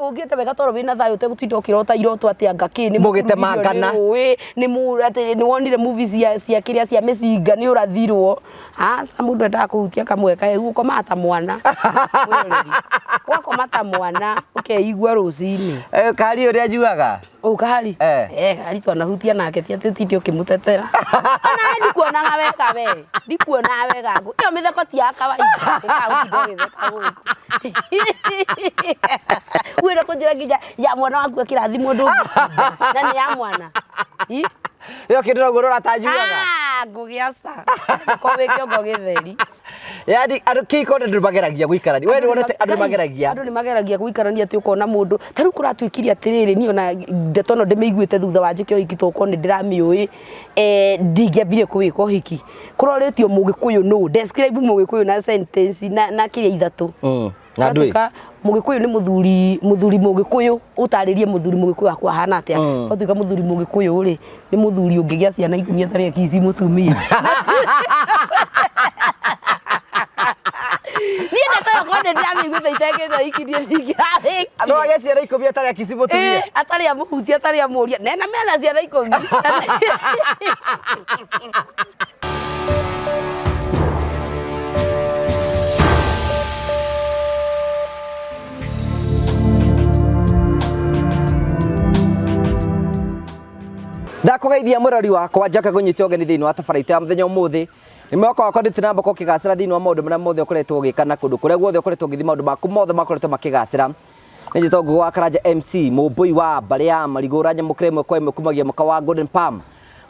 Ũngĩenda wega toro wĩna thayũ ũtegũtinda ũkĩrota iroto atĩ anga kĩ nĩ Mũgĩtemangana. Rũĩ nĩ atĩ nĩ wonire movie cia kĩrĩa cia mĩcinga nĩ ũrathirwo. Aca, mũndũ endaga kũhutia kamwe kahehu, ũkomaga ta mwana. Mwĩroreri. Ũgakoma ta mwana ũkeigua rũcinĩ. Eh, kari ũrĩa njuaga. Ũ kahari? Eh. Eh, kahari twanahutia nake ti atĩ tinde ũkĩmũtetera. Ona we ndikuonaga wega we. Ndikuonaga wega. Ĩyo mĩtheko ti ya kawaida. Ũkaga gũtinda ũgĩtheka gũkũ. Wĩra kũnjĩra nginya ya mwana waku akĩrathimwo ndũngĩtinda. Na nĩ ya mwana. Ĩ? Ĩyo kĩndũ noguo ũrora ta njuaga. Ah, ngũgĩa ca. Ko wĩ kĩongo gĩtheri. Yani andũ kĩhiko andũ mageragia gũikarania. We nĩwonete andũ mageragia. Andũ nĩ mageragia gũikarania atĩ ũkona mũndũ ta rĩu kũratuĩkire atĩrĩrĩ, niĩ ona ndeto ĩno ndĩmĩiguĩte thutha wa njĩke ũhiki tondũ korwo nĩ ndĩramĩũĩ, eh, ndingĩambire kũwĩka ũhiki. Kũrorĩtio Mũgĩkũyũ nũ? Describe Mũgĩkũyũ na sentence na kĩrĩa ithatũ. Na ndũĩ? Ũgatuĩka Mũgĩkũyũ nĩ mũthuri, mũthuri Mũgĩkũyũ, ũtarĩrie mũthuri Mũgĩkũyũ akwa ahana atĩa. Ũgatuĩka mũthuri Mũgĩkũyũ rĩ, nĩ mũthuri ũngĩgĩa ciana 10 atarĩ akici mũtumia. Niĩ ndeto ĩyo korwo nĩ ndĩramĩiguĩte itekĩte ũhiki niĩ ndingĩramĩkire. Andũ agĩa ciana 10 atarĩ akici mũtumia. Ĩ, atarĩ amũhutia, atarĩ amũria. Nena mena ciana 10. Ndakũgeithia mũrori wakwa njoke ngũnyite ũgeni thĩinĩ wa tabarĩra itũ ya mũthenya ũmũthĩ. Nĩ mwĩhoko wakwa ndĩtinamba ũkĩgacĩra thĩinĩ wa maũndũ marĩa mothe ũkoretwo ũgĩka na kũndũ kũrĩa guothe ũkoretwo ũgĩthiĩ maũndũ maku mothe makoretwo makĩgacĩra. Nĩ njĩtagwo Ngũgĩ wa Karanja MC, mũmbũi wa mbarĩ ya marigũ ũranyamũkĩra ĩmwe kwa ĩmwe kumagia mũka wa Golden Palm.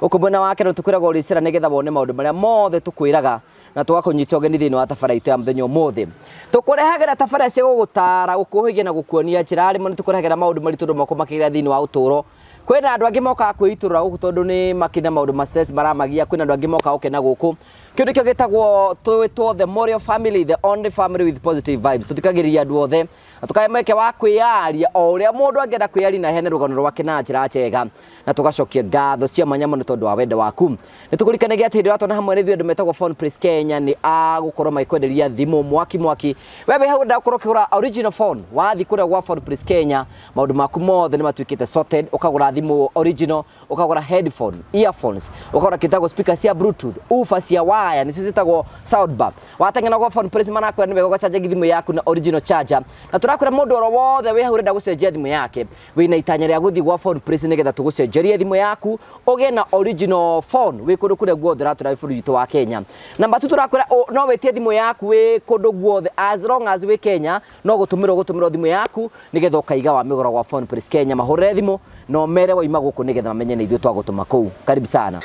Gũkũ mwena wake no tũkwĩraga ũrĩcera nĩgetha wone maũndũ marĩa mothe tũkwĩraga na tũgakũnyita ũgeni thĩinĩ wa tabarĩra itũ ya mũthenya ũmũthĩ. Tũkũrehagĩra tabarĩra cia gũgũtara, gũkũhĩgia na gũkuonia njĩra. Rĩmwe nĩ tũkũrehagĩra maũndũ maritũ andũ makorwo makĩgerera thĩinĩ wa ũtũũro. Kwĩna andũ angĩ mokaga kwĩitũrũra gũkũ tondũ nĩ makĩrĩ na maũndũ ma stress maramagia. Kwĩna andũ angĩ mokaga gũkena gũkũ. Kĩu nĩkĩo gĩtagwo twĩtwo the Morio family, the only family with positive vibes. Tũthikagĩrĩria andũ othe na tũkahe mweke wa kwĩyaria o ũrĩa mũndũ angĩenda kwĩyaria na aheane rũgano rwake na njĩra njega, na tũgacokia ngatho cia mwanya mũno tondũ wa wendo waku. Nĩ tũkũririkanagia atĩ hĩndĩ ĩrĩa ũratwona hamwe na ithuĩ andũ metagwo Phone Place Kenya nĩ a gũkorwo magĩkwenderia thimũ mwaki mwaki. We wĩ hau ũrenda gũkorwo ũkĩgũra original phone, wathiĩ kũrĩa gwa Phone Place Kenya maũndũ maku mothe nĩ matuĩkĩte sorted, ũkagũra thimũ original, ũkagũra headphone, earphones, ũkagũra kĩtagwo speaker cia bluetooth, woofer cia waya nĩcio ciĩtagwo soundbar. Wateng'era gwa Phone Place marakwĩra nĩ wega ũgacanjagia thimũ yaku na original charger, na tũrakwĩra mũndũ oro wothe wĩ hau ũrenda gũcenjia thimũ yake wĩna itanya rĩa gũthiĩ gwa Phone Place nĩgetha tũgũcenjerie thimũ yaku ũgĩe na original phone wĩ kũndũ kũrĩa guothe ũratũra bũrũri witũ wa Kenya. Namba tu tũrakwĩra no wĩtie thimũ yaku wĩ kũndũ guothe as long as wĩ Kenya, no gũtũmĩrwo gũtũmĩrwo thimũ yaku nĩgetha ũkaiga wa mĩgũra gwa Phone Place Kenya. Mahũrĩre thimũ na ũmere waima gũkũ nĩgetha mamenye nĩ ithuĩ twagũtũma kũu. Karibu sana.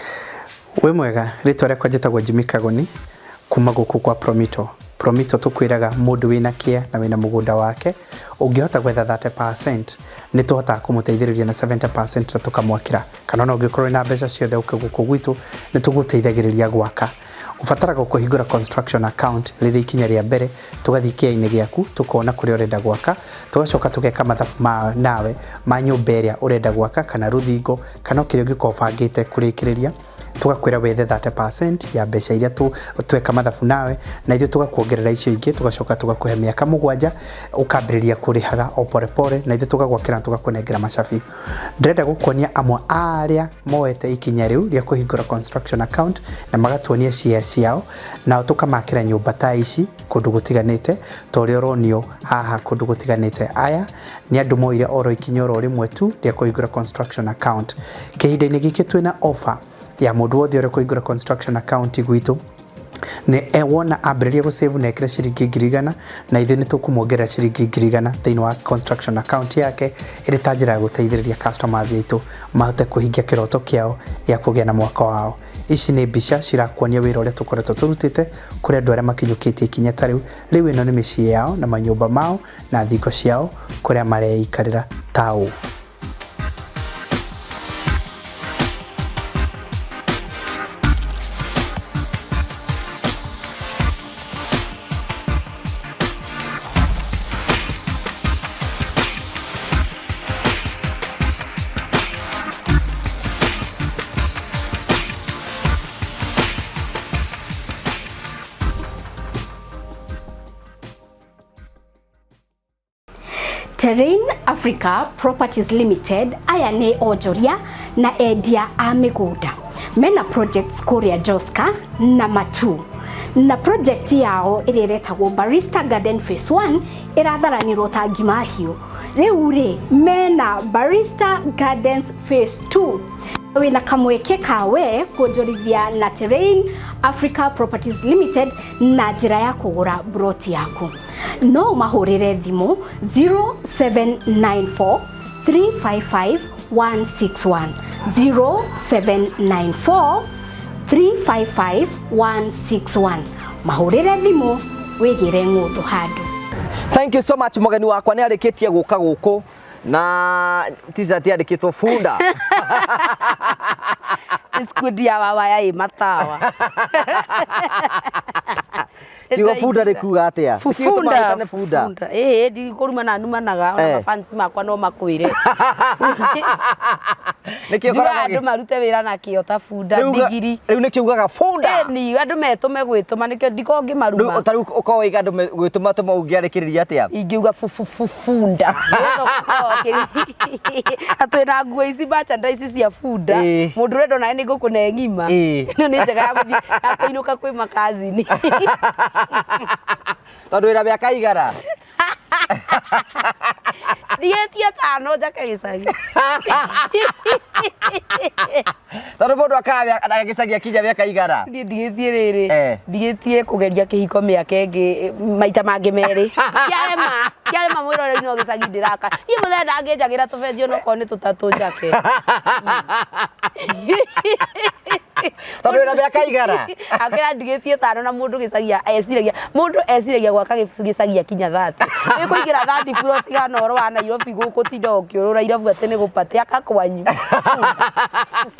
Wĩ mwega, rĩtwa rĩakwa njĩtagwo Jimmy Kagoni kuma gũkũ kwa Promito. Promito tũkwĩraga mũndũ wĩna kĩa na wĩna mũgũnda wake, ũngĩhota gwetha 30% nĩ tũhotaga kũmũteithĩrĩria na 70% na tũkamwakĩra. Kana ona ũngĩkorwo wĩna mbeca ciothe ũke gũkũ gwitũ nĩ tũgũteithagĩrĩria gwaka. Ũbataraga kũhingũra construction account rĩrĩ ikinya rĩa mbere, tũgathiĩ kĩea-inĩ gĩaku tũkona kũrĩa ũrenda gwaka, tũgacoka tũgeka mathabu ma nawe ma nyũmba ĩrĩa ũrenda gwaka kana rũthingo kana o kĩrĩa ũngĩkorwo ũbangĩte kũrĩkĩrĩria, tũgakwĩra wethe 30% ya mbeca iria tweka mathabu nawe, na ithuĩ tũgakuongerera icio ingĩ, tũgacoka tũgakũhe mĩaka 7 ũkambĩrĩria kũrĩhaga o pore pore, na ithuĩ tũgagwakĩra na tũgakũnengera macabi. Ndĩrenda gũkuonia amwe a arĩa moete ikinya rĩu rĩa kũhingũra construction account na magatuonia share ciao, nao tũkamakĩra nyũmba ta ici kũndũ gũtiganĩte ta ũrĩa ũronio haha kũndũ gũtiganĩte. Aya nĩ andũ moire oro ikinya oro rĩmwe tu rĩa kũhingũra construction account. Kĩhinda-inĩ gĩkĩ twĩna offer ya mũndũ wothe ũrĩa ũkũhingũra construction account gwitũ, nĩ wona ambĩrĩria gũ save na ekĩre ciringi 100,000, na ithuĩ nĩ tũkũmuongerera ciringi 100,000 thĩinĩ wa construction account yake, ĩrĩ ta njĩra ya gũteithĩrĩria customers aitũ mahote kũhingia kĩroto kĩao gĩa kũgĩa na mwaka wao. Ici nĩ mbica cirakuonia wĩra ũrĩa tũkoretwo tũrutĩte kũrĩ andũ arĩa makinyũkĩtie ikinya ta rĩu. Rĩu ĩno nĩ mĩciĩ yao na manyũmba mao na thingo ciao kũrĩa mareikarĩra ta ũũ. Terrain Africa Properties Limited aya nĩ onjoria na endia a mĩgũnda mena projects kũrĩa Joska na Matu na project yao ĩrĩa ĩretagwo Barista Garden Phase 1 ĩratharanĩrwo ta ngima hiũ. Rĩu rĩ mena Barista Gardens Phase 2 wĩna kamweke ka we kuonjorithia na Terrain Africa Properties Limited na njĩra ya kũgũra broti yaku. No ũmahũrĩre thimũ 0794 355 161, 0794 355 161. Mahũrĩre thimũ wĩgĩre ng'ũndũ handũ. Thank you so much. Mũgeni wakwa nĩ arĩkĩtie gũka gũkũ na t-shirt yandĩkĩtwo bunda. Skundi ya wawaya ĩ matawa. Kiugo bunda nĩ kuga atĩa? Nĩkĩĩ gĩtũmaga wĩtane bunda? Ĩĩ, ndikũrumana numanaga ona Eh. mafans makwa no makwĩre. Nĩkĩo Njugaga ũkoragwo andũ marute wĩra na kĩo ta bunda Rĩu uga- ndigiri. Rĩu nĩkĩo ugaga bunda. Ĩni andũ metũme gwĩtũma nĩkĩo ndikoragwo Rĩu ngĩmaruma. ta rĩu ũkorwo waiga andũ gwĩtũma tũma ũngĩarĩkĩrĩria atĩa? Ingiuga bunda. Nĩgetha ũkorwo atĩ na nguo ici merchandise cia bunda. Ĩĩ. Mũndũ ũrenda onawe nĩ ngũkũne ng'ima. Ĩĩ. Ĩno nĩ njega ya gũthiĩ ya kũinũka kwĩ makazini. Tondũ wĩra mĩaka igana. Ndigĩtie tano njake gĩcagi. Tondũ mũndũ akaga gĩcagi akinya mĩaka igana. Niĩ ndigĩtie rĩrĩ. Eh. Ndigĩtie kũgeria kĩhiko mĩaka ĩngĩ maita mangĩ merĩ. Kĩarema, kĩarema mwĩroreri no gĩcagi ndĩraka. Niĩ mũthenya ndangĩnjagĩra tũbenji onokorwo nĩ tũtatũ njake. Tondũ wĩna mĩaka igana. Akĩra ndigĩtie tano na mũndũ gĩcagi eciragia mũndũ eciragia gwaka gĩcagi akinya 30. Wĩ kũingĩra 30 buroti kana ũhoro wa Nairobi gũkũ tinda ũkĩũrũra irabu atĩ nĩ gũpatĩ aka kwanyu.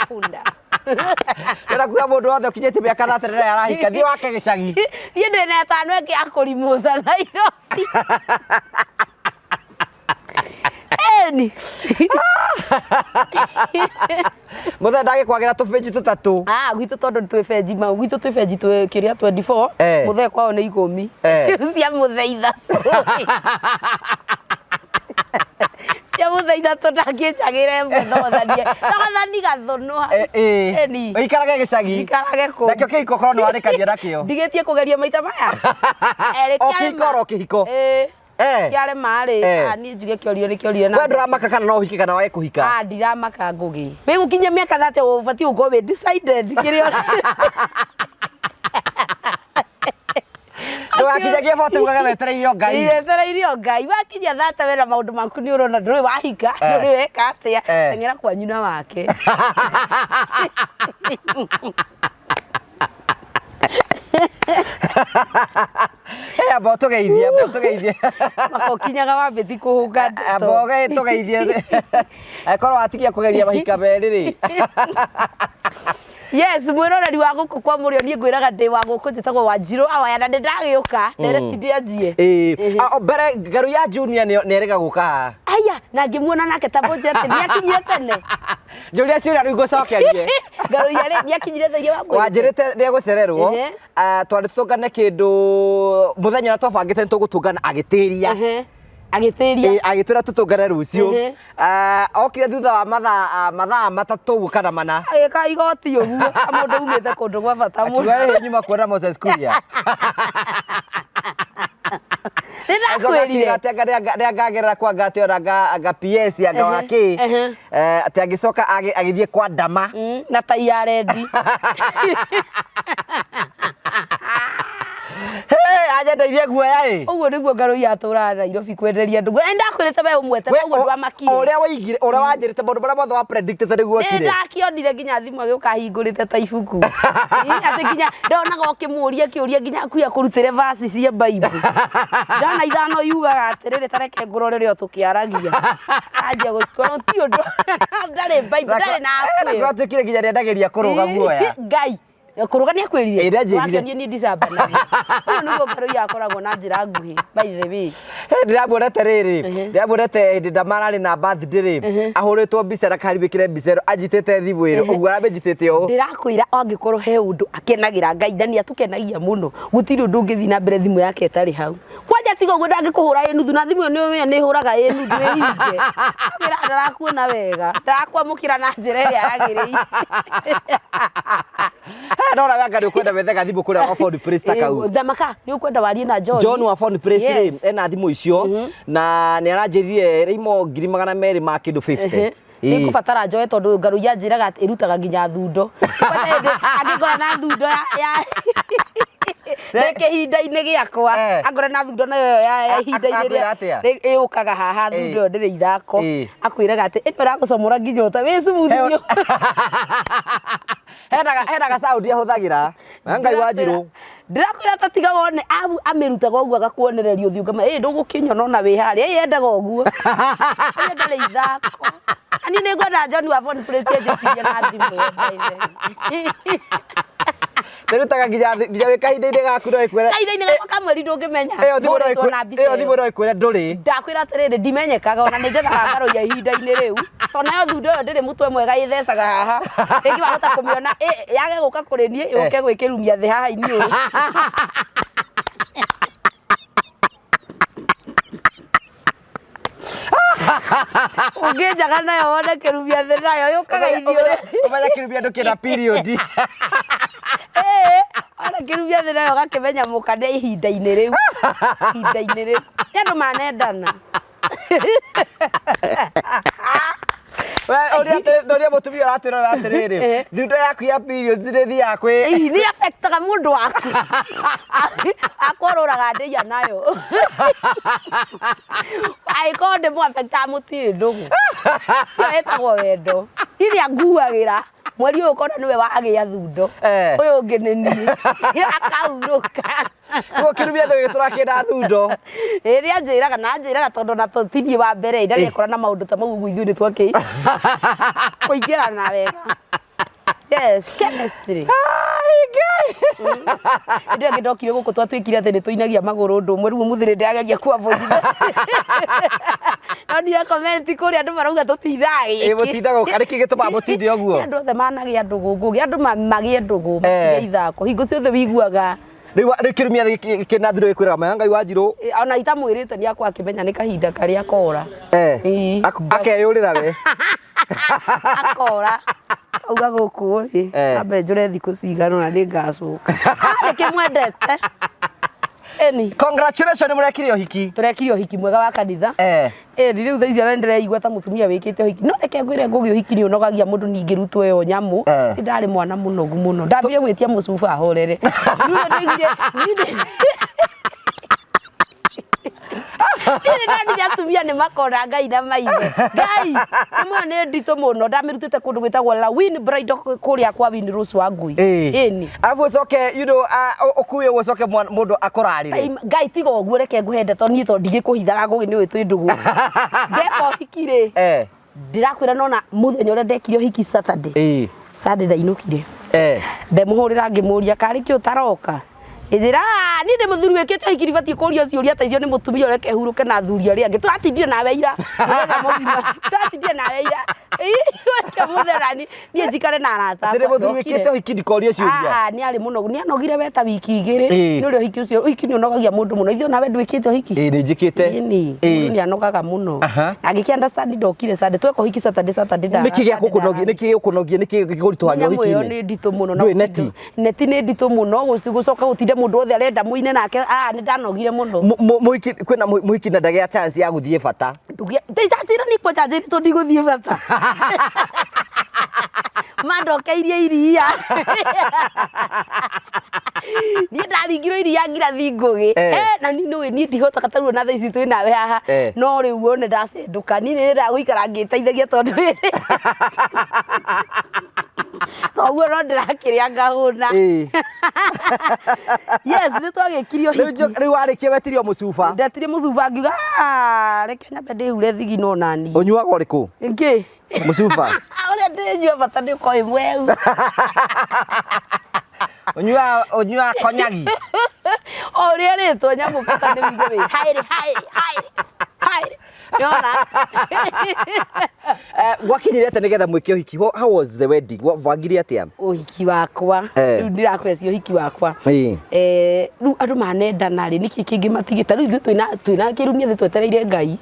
Bunda. Ndĩrenda kuga mũndũ wothe ũkinyĩtie mĩaka 30 rĩrĩa arahika thiĩ wake gĩcagi. Niĩ ndĩna ĩtano ĩngĩ ya kũrimũtha Nairobi. Eni. Mũthenya ndagĩkwagĩra tũbĩnji tũtatũ. Ah, gwitũ tondũ twĩ benji mau gwitũ twĩ benji twĩ kĩrĩa 24 Eh. mũthee kwao nĩ ikũmi Eh. cia mũthee ithatũ cia mũthee ithatũ ndangĩnjagĩra ĩmwe thogothanie thogothani gathũnũa Eh, eh. Eni. Ũikarage gĩcagi. Njikarage kũu. Nakĩo kĩhiko korwo nĩ warĩkania nakĩo. Ndigĩtie kũgeria maita maya. Erĩ O kĩarema. kĩhiko oro kĩhiko. Ĩĩ. Eh. Kĩarema rĩ, Eh. ah, niĩ njuge kĩorio nĩ kĩorio na We ndũramaka kana no ũhike kana wage kũhika. Ah, ndiramaka ngũgĩ. Wĩ gũkinyia mĩaka 30 ũbatiĩ gũkorwo wĩ decided kĩrĩa Ndũgakinyagie 40 ugage wetereire o Ngai. Wetereire o Ngai. Wakinyia 30 wena maũndũ maku nĩ ũrona ndũrĩ wahika, Eh. ndũrĩ weka atĩa. Eh. Teng'era kwanyu na wake. Eh, amba ũtũgeithie, amba ũtũgeithie. Maka ũkinyaga wambĩti kũhũnga ndeto. Amba ũtũgeithie. Angĩkorwo watigia kũgeria mahika merĩ rĩ. Yes, mwĩroreri wa gũkũ kwa mũrĩo niĩ ngwĩraga ndĩ wa gũkũ njĩtagwo Wanjirũ Awaya na nĩ ndagĩũka ndereti ndĩanjie. Ĩĩ. Ah, o, mbere ngaru ya Junior nĩ erĩga gũka haha. Aya, na ngĩmuona nake ta mũnjĩra atĩ nĩakinyire tene. Njũria ciũria rĩu ngũcokerie. Ngaru ya rĩ nĩakinyire thaa iria wamwĩrĩte. Wanjĩrĩte nĩ egũcererwo. Ehe. Ah, twarĩ tũtũngane kĩndũ mũthenya ũrĩa twabangĩte nĩ tũgũtũngana agĩtĩria. Ehe. Agĩtĩria. Ĩĩ, agĩtwĩra tũtũngane rũciũ. Ehe. Ah, okire thutha wa mathaa ah, mathaa matatũ ũguo kana mana. Agĩka igoti ũguo ta mũndũ umĩte kũndũ gwa bata mũno. Akiuga ĩhĩ nyuma kuona Moses Kuria. Nĩ Acoka akiuga ndakwĩrire. atĩ anga nĩ angagerera kwa anga atĩ ona anga anga PS anga Ehe, wakĩ. ehe. Eh, atĩ agĩcoka agĩthiĩ kwa Ndama. Na tai ya rendi. Hey, anyendeirie guoya ĩ. Ũguo nĩguo ngarũ yatũraga Nairobi kwenderia andũ. Nĩ ndakwĩrĩte we ũmwete We, koguo ndwamakire. ũrĩa waigire ũrĩa wanjĩrĩte maũndũ marĩa mothe wa predictĩte nĩguo Nĩ okire. ndakĩonire nginya thimũ agĩũka ahingũrĩte ta ibuku. Ĩ, atĩ nginya ndonaga ũkĩmũria kĩũria nginya akuya kũrutĩre verse cia Bible. Jona ithano yugaga atĩrĩrĩ ta reke ngũrore rĩo tũkĩaragia. Anjia gũcikora ti ũndũ. Ndarĩ Bible, ndarĩ na Na app ĩyo. kũratuĩkire nginya nĩendagĩria kũrũga guoya. Ngai. Kũrũga nĩ akwĩrire. Ĩ, nĩanjĩrire. Wakĩonie niĩ ndicambanagia. Ũyũ nĩguo Ngarũiya akoragwo na njĩra nguhĩ by the way. Ndĩramuonete rĩrĩ, Ehe. ndĩramuonete hĩndĩ ndamararĩ na birthday rĩ, ahũrĩtwo mbica na karibĩkĩre mbica ĩno anjitĩte thimũ ĩno, ũguo aramĩnjitĩte ũũ. Ndĩrakwĩra angĩkorwo he ũndũ akenagĩra Ngai na nĩ atũkenagia mũno, gũtirĩ ũndũ ũngĩthiĩ na mbere thimũ yake ĩtarĩ hau. Kwanja tiga ũguo ndangĩkũhũra ĩ nuthu na thimũ ĩyo nĩ nĩ ĩhũraga ĩ nuthu ĩhinge. Akwĩra ndarakuona wega, ndarakwamũkĩra na njĩra ĩrĩa yagĩrĩire. Ndona we anga nĩ ũkwenda wethe gathimũ kũrĩa gwa phone place ta kau. Thamaka nĩ ũkwenda warie na John. John wa phone place rĩ, Yes. ena thimũ icio na nĩ aranjĩrire rĩimo ngiri magana merĩ ma kĩndũ 50. Nĩ ngũbatara njoe tondũ Ngarũiya anjĩraga atĩ ĩrutaga nginya thundo. Kwanja hĩndĩ angĩngora na thundo ya ndĩ kĩhinda-inĩ gĩakwa angora na thundo nayo ĩyo ya ihinda-inĩ Akwĩra atĩa? rĩa ĩũkaga haha thundo ĩyo ndĩrĩ ithako. Akwĩraga atĩ ĩno ĩragũcomora nginya ũta wĩ smooth biũ. Hena ga sound ahũthagĩra. Na Ngai wa njirũ. Ndĩrakwĩra ta tiga wone abu amĩrutaga ũguo agakuonereria ũthiũ ngama ĩ ndũgũkĩnyona ona wĩ harĩa ĩ yendaga ũguo. Ĩ ndarĩ ithako. Na niĩ nĩngwenda John wa phone place anjĩcirie na thimũ ĩyo by the way. Nĩrutaga nginya wĩ kahinda-inĩ gaku no ĩkwĩre. Kahinda-inĩ gakwa ka mweri ndũngĩmenya. Ĩyo thimũ no Hũrĩtwo ĩkwĩre na mbica ĩyo thimũ ĩyo. no ĩkwĩre ndũrĩ. Ndakwĩra atĩrĩrĩ ndimenyekaga ona nĩ njethaga ngarũiya ihinda-inĩ rĩu tondũ nayo thundo ĩyo ndĩrĩ mũtwe mwega ĩthecaga haha rĩngĩ wahota kũmĩona yage gũka kũrĩ niĩ yũke gwĩkĩrumia thĩ haha iniũrũ. Ũngĩnjaga nayo wone kĩrumia thĩ nayo yũkaga iniũrũ. Ũmenye kĩrumia ndũkĩna period. Ĩĩ, ona kĩrumia thĩ nayo ũgakĩmenya mũka nĩ ihinda-inĩ rĩu. Ihinda-inĩ rĩu. Nĩ andũ manendana. We ũria atĩrĩ ũria mũtumia ũratwĩrora atĩrĩrĩ, thundo yaku ya periods nĩ ĩthiaga kwĩ Ĩĩ, nĩ affectaga mũndũ waku. Akwarũraga ndĩia nayo. Angĩkorwo ndĩmũ affectaga mũtirĩ ndũgũ. Cio ĩtagwo wendo. Niĩ nĩ anguagĩra. Mweri ũyũ ũkona nĩwe wagĩa thundo. Ũyũ ũngĩ nĩ niĩ. Akahurũka. Koguo kĩrumia thĩ gĩtũra kĩna thundo. Ĩĩ nĩ anjĩraga na anjĩraga tondũ na ti niĩ wa mbere ndarĩ ekora na maũndũ ta mau ũguo ithuĩ nĩ twakĩ kũingĩrana wega. Yes, chemistry. Hĩndĩ ĩyo ĩngĩ ndokire gũkũ twatuĩkire atĩ nĩ tũinagia magũrũ ũndũ ũmwe rĩu ũmũthĩ nĩ ndĩrageria kũ avoid. No ndire comment kũrĩa andũ marauga tũtindaga gĩkĩ. Ĩĩ mũtindaga ũguo, nĩkĩ gĩtũmaga mũtinde ũguo? Nĩ andũ othe managĩa ndũgũ ngũgĩ, andũ magĩe ndũgũ matige ithako. Hingo ciothe wĩiguaga Rĩu rĩu kĩrumia gĩkĩ kĩna thuro gĩkwĩraga ma Ngai wa njirũ. Ona itamwĩrĩte nĩ akwa akĩmenya nĩ kahinda karĩa kora. Eh. Akeyũrĩra we. Akora. Auga gũkũ rĩ, ambe njũre thikũ cigana ũna nĩ ngacoka. Nĩkĩmwendete. Eni. Congratulations mũrekire ũhiki. Tũrekire ũhiki mwega wa kanitha. Ĩni rĩu thaa ici ona nĩndĩreigua ta mũtumia wĩkĩte ũhiki. No reke ngwĩre Ngũgĩ ũhiki nĩ ũnogagia mũndũ niĩ ngĩrutwo ĩyo nyamũ. Nĩ ndarĩ mwana mũnogu mũno. Ndambire gwĩtia mũcuba horere. Niĩ ndaiguire niĩ nĩ ndonire atumia nĩ makona Ngai na maitho. Ngai, nyamũ ĩyo nĩ nditũ mũno. Ndamĩrutĩte kũndũ gwĩtagwo Lawin Bridal kũrĩa kwa Win Rose wa Ngui. Ĩni. Arabu ũcoke you know ũkue ũguo ũcoke mũndũ akũrarĩre. Ngai tiga ũguo reke ngũhe ndeto niĩ tondũ ndigĩkũhithaga Ngũgĩ nĩũĩ twĩ ndũgũ. Ndeka ũhiki rĩ, ndĩrakwĩra nona mũthenya ũrĩa ndekire ũhiki Saturday. Sunday ndainũkire. Ndemũhũrĩra ngĩmũria karĩ kĩ ũtaroka. Ĩnjĩra niĩ ndĩ mũthuri wĩkĩte ũhiki ndibatiĩ kũrio ciũria ta icio nĩ mũtumia ũreke hurũke na athuri arĩa angĩ. Tũratindire nawe ira mũthenya mũgima. Tũratindire nawe ira. Ũcio mũthenya niĩ njikare na arata Atĩrĩ akwa. mũthuri wĩkĩte ũhiki ndikorio ciũria. Ah, nĩ arĩ mũnogu. Nĩ anogire we ta wiki igĩrĩ. Nĩ ũrĩa ũhiki ũcio, ũhiki nĩ ũnogagia mũndũ mũno. Ithuĩ onawe ndwĩkĩte ũhiki? Ĩĩ nĩ njĩkĩte. Ĩni. Mũndũ nĩ anogaga mũno. Agĩkĩ understand ndokire Sunday. Tweka ũhiki Saturday, Saturday ndara. Nĩkĩ gĩa gũkũnogia? Nĩkĩ gĩgũkũnogia? Nĩkĩ gĩkũritũhagia Nyamũ ĩyo ũhiki-inĩ? nĩ nditũ mũno. na Ndũĩ neti? Neti nĩ nditũ mũno gũcoka gũtinde mũndũ wothe arenda mũine nake. Ah, nĩ ndanogire mũno. Mũhiki kwĩna mũhiki na ndagĩa chance ya gũthiĩ bata. Ndĩnjĩra nĩ kwanja njĩrĩtwo ndigũthiĩ bata. Mandokeirie iria. Niĩ ndaringirwo iria ngirathi ngũgĩ. Na niĩ nĩũĩ niĩ ndihotaga ta rĩu ona thaa ici twĩ nawe haha. No rĩu wone ndacendũka. Niĩ nĩnyendaga gũikara ngĩteithagia tondũ toguo no ndĩrakĩrĩa ngahũna. Yes, nĩ twagĩkirie ũhiki. Rĩu warĩkia wetirio mũcuba. Ndetirie mũcuba ngiuga "Ah, reke nyambe ndĩhure thigino nani. Ũnyuaga ũrĩkũ? Nkĩ? Mũcuba. Ũrĩa ndĩnyua bata nĩ ũkorwo wĩ mweu. Ũnyuaga ũnyuaga konyagi. O ũrĩa rĩtwo nyamũ bata nĩ wĩigue wĩ haĩrĩ haĩrĩ haĩrĩ haĩrĩ. Nĩwona? Eh, gwakinyire atĩa nĩgetha mwĩke ũhiki? How was the wedding? Wabangire atĩa? Ũhiki wakwa. Eh. Rĩu ndĩrakũhe ũhiki wakwa. Ĩĩ. Eh, rĩu andũ manendana rĩ, nĩkĩ kĩngĩ matigĩte? Rĩu ithuĩ twĩna kĩrumia thĩ twetereire Ngai.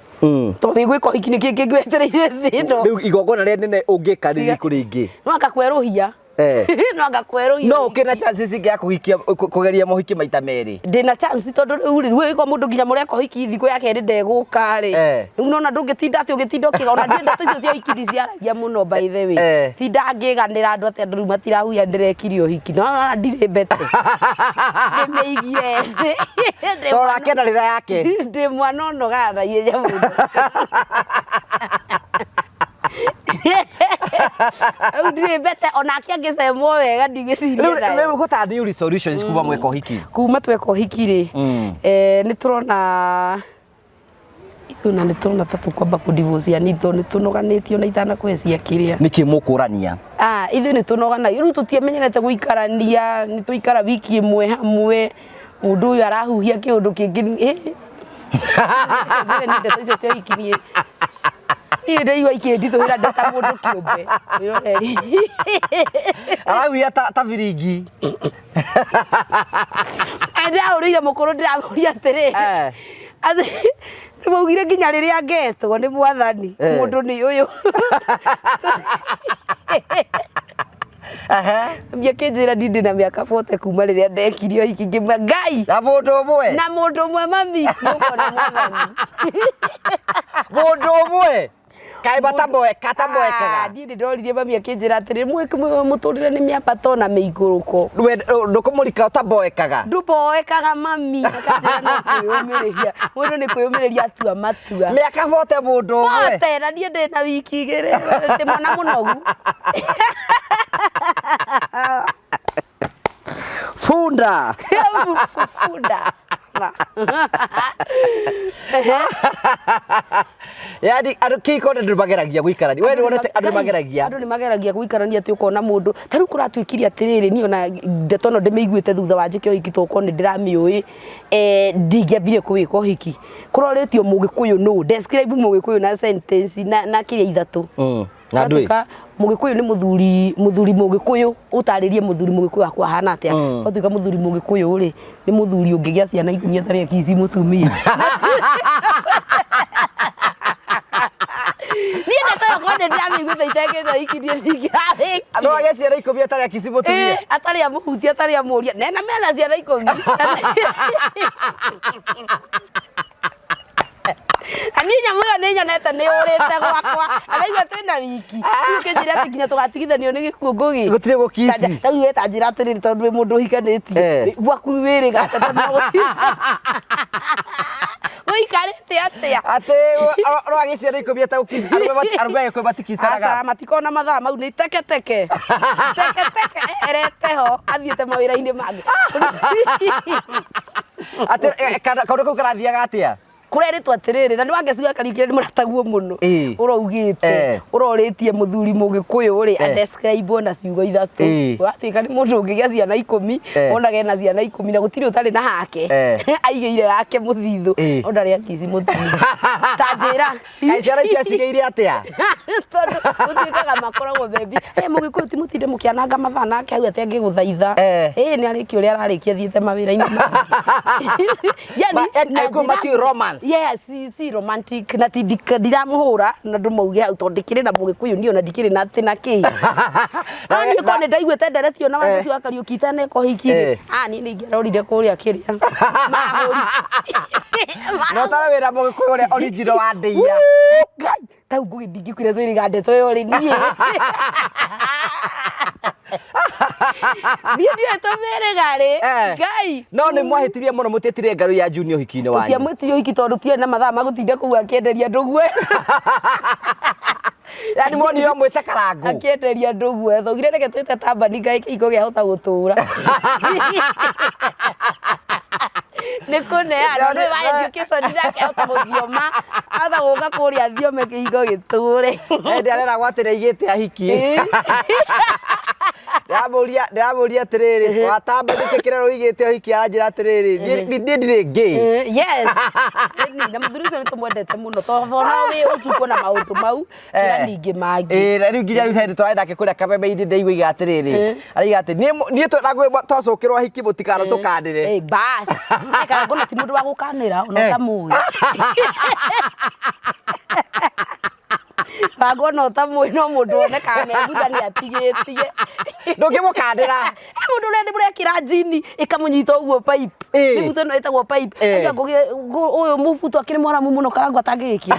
To wĩ gwĩka ũhiki nĩkĩ kĩngĩ wetereire thĩ ĩno? Rĩu igongona rĩrĩa nene ũngĩka nĩ rĩrĩkũ rĩngĩ? No anga kwerũhia. Eh. No anga kwerũhia. No ũkĩ na chances ingĩ ya kũhikia kũgeria mohiki maita merĩ. Ndĩna chance tondũ rĩu rĩ, rĩu ĩko mũndũ nginya mũreka ũhiki thikũ ya kerĩ ndegũka rĩ. Eh. Rĩu nona ndũngĩtinda atĩ ũgĩtinda ũkĩga ona ndiĩ ndeto icio cia ũhiki ndiciaragia mũno by the way. Eh. Tinda ngĩganĩra andũ atĩ andũ rĩu matirahuia ndĩrekire ũhiki. No nona ndirĩ mbete. Ndĩmĩigie thĩ. Ndĩ Tondũ mwana- akenarĩra yake. Ndĩ mwana ũnogaga na ihenya mũno. Rĩu ndirĩ mbete onake angĩcemwo wega ndigwĩciria Rĩu nayo. rĩu what are new resolutions kuma mweka ũhiki? Kuma tweka ũhiki rĩ, Mm. nĩ tũrona ithuĩ ona nĩ tũrona ta tũkwamba kũ yani tondũ nĩ tũnoganĩtio na itanakũhe cia kĩrĩa. Nĩkĩ mũkũrania? Ah, ithuĩ nĩ tũnoganagia rĩu tũtiamenyerete gũikarania, nĩ twaikara wiki ĩmwe hamwe, mũndũ ũyũ arahuhia kĩũndũ kĩngĩ ĩ Ngwĩre niĩ ndeto icio cia ũhiki niĩ niĩ ndaigua ikĩnditũhĩra ndĩ ta mũndũ kĩũmbe mwĩroreri. Arahuhia ta biringi. Ndĩrahũrĩire mũkũrũ ndĩramũria atĩrĩ, Eh. atĩ nĩmaugire nginya rĩrĩa ngetwo nĩ mwathani Eh. mũndũ nĩ ũyũ. Ehe. Mami akĩnjĩra niĩ ndĩna mĩaka 40 kuma rĩrĩa ndekire ũhiki ngĩmwĩra Ngai Na mũndũ ũmwe. Na mũndũ ũmwe mami nĩũkona mwathani. Mũndũ ũmwe. Kaĩ matamboekaga. Ah, niĩ nĩ ndoririe mami akĩnjĩra atĩrĩ mũtũrĩre nĩ mĩambato na mĩikũrũko. Ndũkũmũrika ũtamboekaga. Ndũboekaga mami. Akanjĩra no kwĩyũmĩrĩria. Mũndũ nĩ kwĩyũmĩrĩria atua matua. Mĩaka 40 mũndũ ũmwe. 40 na niĩ ndĩ na wiki igĩrĩ ndĩ mwana mũnogu. Funda. Funda. Yani andũ kĩhiko andũ mageragia gũikarania. We nĩwonete andũ mageragia. Andũ nĩ mageragia gũikarania atĩ ũkona mũndũ ta rĩu kũratuĩkire atĩrĩrĩ, niĩ ona ndeto ĩno ndĩmĩiguĩte thutha wa njĩke ũhiki tondũ nĩ ndĩramĩũĩ, ndingĩambire kũwĩka ũhiki. Kũrorĩtio mũgĩkũyũ nũ, describe mũgĩkũyũ na sentence na kĩrĩa ithatũ. Na ndũĩ? Ũratuĩka mũgĩkũyũ nĩ mũthuri, mũthuri mũgĩkũyũ, ũtarĩrie mũthuri mũgĩkũyũ akwa ahana atĩa. Ũratuĩka mũthuri mũgĩkũyũ rĩ, nĩ mũthuri ũngĩgĩa ciana 10 atarĩ akici mũtumia. Niĩ ndeto ĩyo korwo nĩ ndĩramĩiguĩte itekĩte ũhiki niĩ ndingĩramĩkire. No agĩe ciana 10 atarĩ akici mũtumia. Ĩĩ, atarĩ amũhutia atarĩ amũria. Nena mena ciana 10. Na niĩ nyamũ ĩyo nĩ nyonete nĩ ũrĩte gwakwa. Araigua twĩna wiki. Rĩu ũkĩnjĩra atĩ nginya tũgatigithanio nĩ gĩkuũ ngũgĩ. Gũtirĩ gũkici. Ta rĩu we ta njĩra atĩrĩrĩ tondũ wĩ mũndũ ũhikanĩtie. Eh. Gwaku wĩrĩga atĩa tondũ ũikarĩte atĩa? Atĩ no agĩe ciana 10 ategũkici. Arũme agĩkũyũ matikicanaga. Aca, matikona mathaa mau nĩ teke teke. Teke teke eherete ho athiĩte mawĩra-inĩ mangĩ. Atĩ kaũndũ kau karathiaga atĩa? Kũrerĩtwo atĩrĩrĩ, na nĩ wangeci Kariũki nĩ mũrataguo mũno. Ĩĩ. Ũraugĩte, Eh. ũrorĩtie mũthuri mũgĩkũyũ rĩ, Eh. adescribe na ciugo ithatũ. Ĩĩ. Ũratuĩka nĩ mũndũ ũngĩgĩa ciana 10, Eh. onage ena ciana 10 na gũtirĩ ũtarĩ na hake. Eh. Aigĩire yake mũthithũ. Ĩĩ. No ndarĩ akici mũthithũ. Ta njĩra. Kaĩ ciana icio acigĩire atĩa? Tondũ gũtuĩkaga makoragwo bebi. Mũgĩkũyũ ti mũtinde mũkĩananga mathaa nake hau atĩ angĩgũthaitha. Eh. Ĩĩ nĩ arĩkia ũrĩa ararĩkia athiĩte mawĩra-inĩ make. Yani, na Agĩkũyũ njĩra- matiũĩ romance. Yes, si romantic na ti ndiramũhũra na ndũmauge hau tondũ ndikĩrĩ na mũgĩkũyũ niĩ ona ndikĩrĩ na atĩ na kĩ. No niĩ korwo nĩ ndaiguĩte ndereti ĩyo na Eh. Wangeci wa Kariũki itaneka ũhiki rĩ, Eh. ah niĩ nĩ ingĩarorire kũrĩa kĩrĩa. Mahũri. No tawe wĩra mũgĩkũyũ ũrĩa original wa ndĩia. Ngai, tau ngũgĩ ndingĩkwĩra twĩrĩga ndeto ĩyo rĩ niĩ. Niĩ ndiũĩ tũmĩrĩga rĩ. Eh. Ngai. No nĩ mwahĩtirie mũno mũtietire ngarũ ya Junior ũhiki-inĩ wanyu. Tũtiamwĩtirie ũhiki tondũ tiarĩ na mathaa ma gũtinda kũu akĩenderia andũ guoya. Yani mwonire mwĩte karangũ. Akĩenderia andũ guoya. Twaugire reke twĩte tambani Ngai kĩhiko kĩahota gũtũra. Nĩ kũneana nĩ wa education nake ahota gũthioma. Ahota gũka kũrĩa athiome kĩhiko gĩtũre. Ndĩ areragwo atĩ nĩ aigĩte ahiki. Ĩĩ. Ndĩramũria ndĩramũria atĩrĩrĩ, watamba nĩkĩ kĩrĩa ũigĩte ũhiki aranjĩra atĩrĩrĩ, niĩ niĩ ndirĩ gay. Yes. Ĩni, na mũthuri ũcio nĩ tũmwendete mũno tondũ ona wĩ ũcukwo na maũndũ mau kĩra ningĩ mangĩ. Ĩĩ na rĩu nginya rĩu hĩndĩ tũrarĩ nake kũrĩa kameme-inĩ ndaigua iga atĩrĩrĩ, araiga atĩ niĩ niĩ twacũkĩrwo ahiki mũtikana tũkanĩre. Eh, bas. Kana ngona ti mũndũ wa gũkanĩra ona ũtamũĩ. Bangwo ona ũtamũĩ no mũndũ wonekaga me thutha nĩ atigĩtie. Ndũngĩmũkandĩra. He mũndũ ũrĩa ndĩmũrekĩra njini ĩkamũnyita ũguo pipe. Mĩbuto ĩno ĩtagwo pipe. Aigua ngũgĩ ũyũ mũbuto akĩrĩ mwaramu mũno karangũ atangĩgĩkĩra.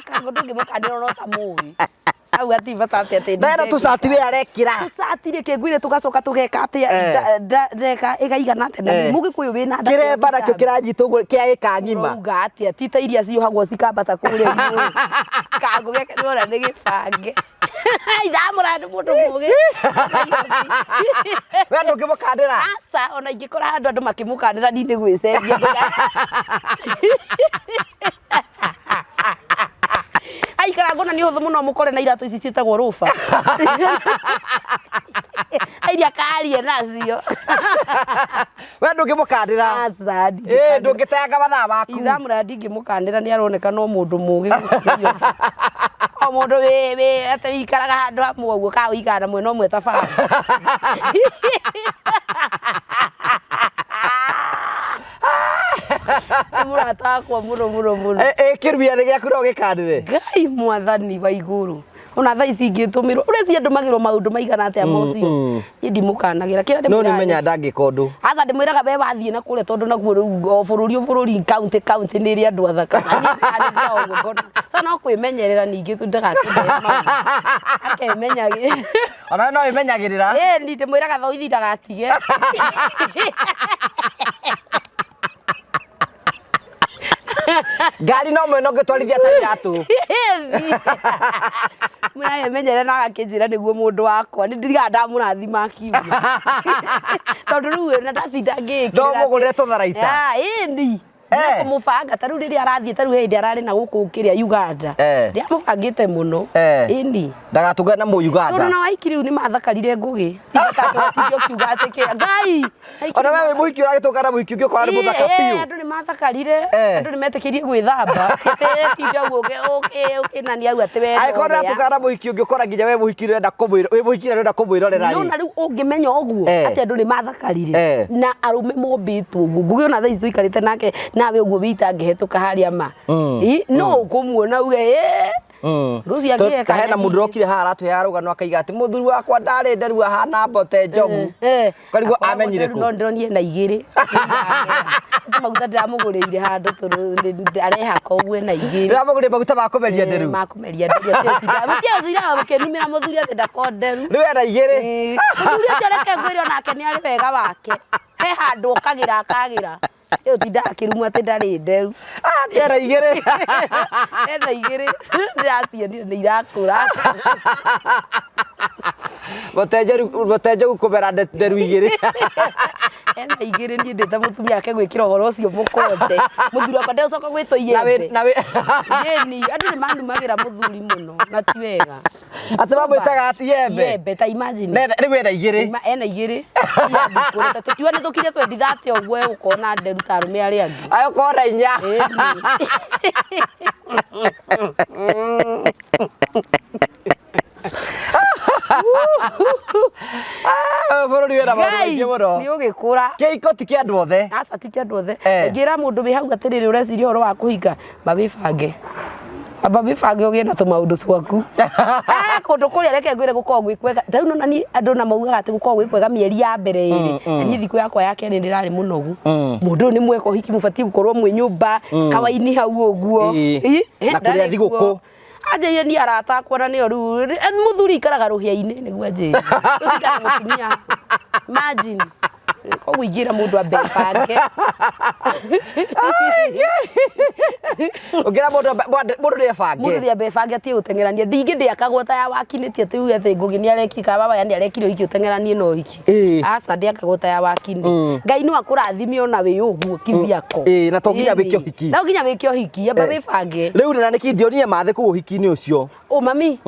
Karangũ ndũngĩmũkandĩra ona ũtamũĩ. Hau hatirĩ bata atĩ atĩ Ndena tũcati we arekĩra. Tũcati rĩ kĩngwire tũgacoka tũgeka atĩa ndeka ĩgaigana atĩa na mũgĩkũyũ wĩna nda Kĩremba nakĩo kĩranyita ũguo kĩa ĩka ng'ima. Ũrauga atĩa ti ta iria ciohagwo cikambata kũrĩa igũrũ. Kangũ geke nĩwona nĩ gĩbange. Ithamũra nĩ mũndũ mũgĩ. We ndũngĩmũkandĩra. Aca ona ingĩkora handũ andũ makĩmũkandĩra niĩ nĩ gwĩcenjia. Aikara ngona nĩ ũhũthũ mũno mũkore na iratũ ici ciĩtagwo rũba. Airia karie nacio. We ndũngĩmũkandĩra. Aca Ĩ ndũngĩteanga mathaa maku. Ithamũra ndingĩmũkandĩra nĩ aroneka no mũndũ mũgĩ gũkĩria. O mũndũ wĩ wĩ atĩ wĩikaraga handũ hamwe ũguo kana ũikaraga na mwena ũmwe ta baba. Nĩ mũrata wakwa mũno mũno mũno. Ĩ kĩrumia nĩ gĩaku no gĩkandĩre. Ngai mwathani wa igũrũ ona thaa ici ingĩtũmĩrwo ũrĩa ciandũmagĩrwo maũndũ maigana atĩa ma ũcio niĩ ndimũkanagĩra kĩrĩa No nĩ ndĩmwĩraga menya ndangĩka ũndũ. Aca ndĩmwĩraga we wathiĩ na kũrĩa tondũ naguo rĩu o bũrũri o bũrũri kaunti kaunti nĩ ĩrĩ andũ athaka. Na niĩ ndanĩthia o ũguo ngona. Sasa no kwĩmenyerera ningĩ tu ndagakĩndere maũndũ. Akemenyagĩrĩra. Ona we no wĩmenyagĩrĩra. Ĩĩ ni ndĩmwĩraga thoithi ndagatige. Ngari no mwena ũngĩtwarithia ta iratũ. Mũramenyere na agakĩnjĩra nĩguo mũndũ wakwa nĩ ndirigaga ndamũrathima akiuga tondũ rĩu na ndatinda ngĩĩkĩrĩra No ũmũgũrĩre tũtharaita. Ĩni kũmũbanga ta rĩu rĩrĩa arathiĩ ta rĩu he hĩndĩ ararĩ na gũkũ kĩrĩa Uganda ndiamũbangĩte mũno ĩni Ndagatũngane na mũ Uganda. Tondũ na waiki rĩu nĩ mathakarire ngũgĩ. Tiga ũkiuga atĩ kĩ Ngai. Ona we wĩ mũhiki ũragĩtũngana mũhiki ũngĩ ũkora nĩ mũthaka biũ. Andũ nĩ mathakarire. Andũ nĩ metĩkĩrie gwĩthamba. Tinda ũguo ũkĩnania hau atĩ we. Angĩkorwo ndũratũngana na mũhiki ũngĩ ũkora nginya we mũhiki ũrenda kũmwĩro wĩ mũhiki na ũrenda kũmwĩrorera rĩ. Nona rĩu ũngĩmenya ũguo atĩ andũ nĩ mathakarire na arũme mombĩtwo ũguo. Ngũgĩ ona thaa ici tũikarĩte nake nawe ũguo wĩ itangĩhetũka harĩa ma. No ũkũmuona uge ĩĩ. Rũcio angĩeka Ta hena mũndũ ũrokire haha aratũheaga rũgano akaiga atĩ mũthuri wakwa ndarĩ nderu ahana mbote njogu. Ũkarigwo amenyire kũ? No ndĩronire na igĩrĩ. Nĩ maguta ndĩramũgũrĩire handũ tũrũ arehaka ũguo ena igĩrĩ. Ndĩramũgũrĩire maguta ma kũmeria nderu. Ma kũmeria nderu. Gũtirĩ ũthiaga ũkĩnumĩra mũthuri atĩ ndako nderu. Rĩu ena igĩrĩ. Mũthuri ũcio reke ngwĩre onake nĩ arĩ wega wake. He handũ okagĩra akagĩra. Ĩyo tinda akĩrumwo atĩ ndarĩ nderu. Ah, ena igĩrĩ. Ena igĩrĩ. Ndĩracionire nĩ irakũra. Mbote njogu kũmera nderu igĩrĩ. Ena igĩrĩ niĩ ndĩ ta mũtumia ake gwĩkĩra ũhoro ũcio mũkonde. Mũthuri wakwa ndegũcoka gwĩtwo iyembe. Na wĩ. Ĩni, andũ nĩ manumagĩra mũthuri mũno na ti wega. Atĩ mamwĩtaga atĩ iyembe. Iyembe ta imagine. Na rĩu ena igĩrĩ. Ena igĩrĩ. Tũkiuga nĩ tũkire twendi thate ũguo egũkorwo na nderu ta arũme arĩa angĩ. Agũkorwo na inya. Bũrũri wĩna maũndũ maingĩ mũno. Nĩ ũgĩkũra. Kĩhiko ti kĩa andũ othe. Aca ti kĩa andũ othe. Ingĩra mũndũ wĩ hau atĩrĩrĩ ũreciria ũhoro wa kũhika, amba wĩbange. Amba wĩbange ũgĩe na tũmaũndũ twaku. Kũndũ kũrĩa reke ngwĩre gũkoragwo gwĩ kwega. Ta rĩu nĩ wona niĩ andũ ona maugaga atĩ gũkoragwo gwĩ kwega mĩeri ya mbere ĩrĩ. Na niĩ thikũ yakwa ya kerĩ ndĩrarĩ mũnogu. Mũndũ ũyũ nĩ mweka ũhiki mũbatiĩ gũkorwo mwĩ nyũmba kawaini hau ũguo. Na kũrĩa thigũkũ. Anjĩrire niĩ arata akwa na nĩo rĩu mũthuri aikaraga rũhĩa-inĩ nĩguo anjĩrire. Rĩu mũtumia imagine. Koguo ingĩra mũndũ ambe ebange. Ũngĩra mũndũ mũndũ nĩ ebange. Mũndũ nĩ ambe ebange atige gũteng'erania. Ndingĩ ndĩakagwo ta ya wakinĩtie atĩ uge atĩ Ngũgĩ nĩ arekire kana baba nĩ arekire ũhiki ũteng'eranie na ũhiki. Aca ndĩakagwo ta ya wakinĩ. Ngai no akũrathime ona wĩ ũguo kivyako. Ĩĩ na to nginya wĩke ũhiki. To nginya wĩke ũhiki, amba wĩbange. Rĩu na nĩkĩ ndionire mathĩ kũu ũhiki-inĩ ũcio. Ũ mami?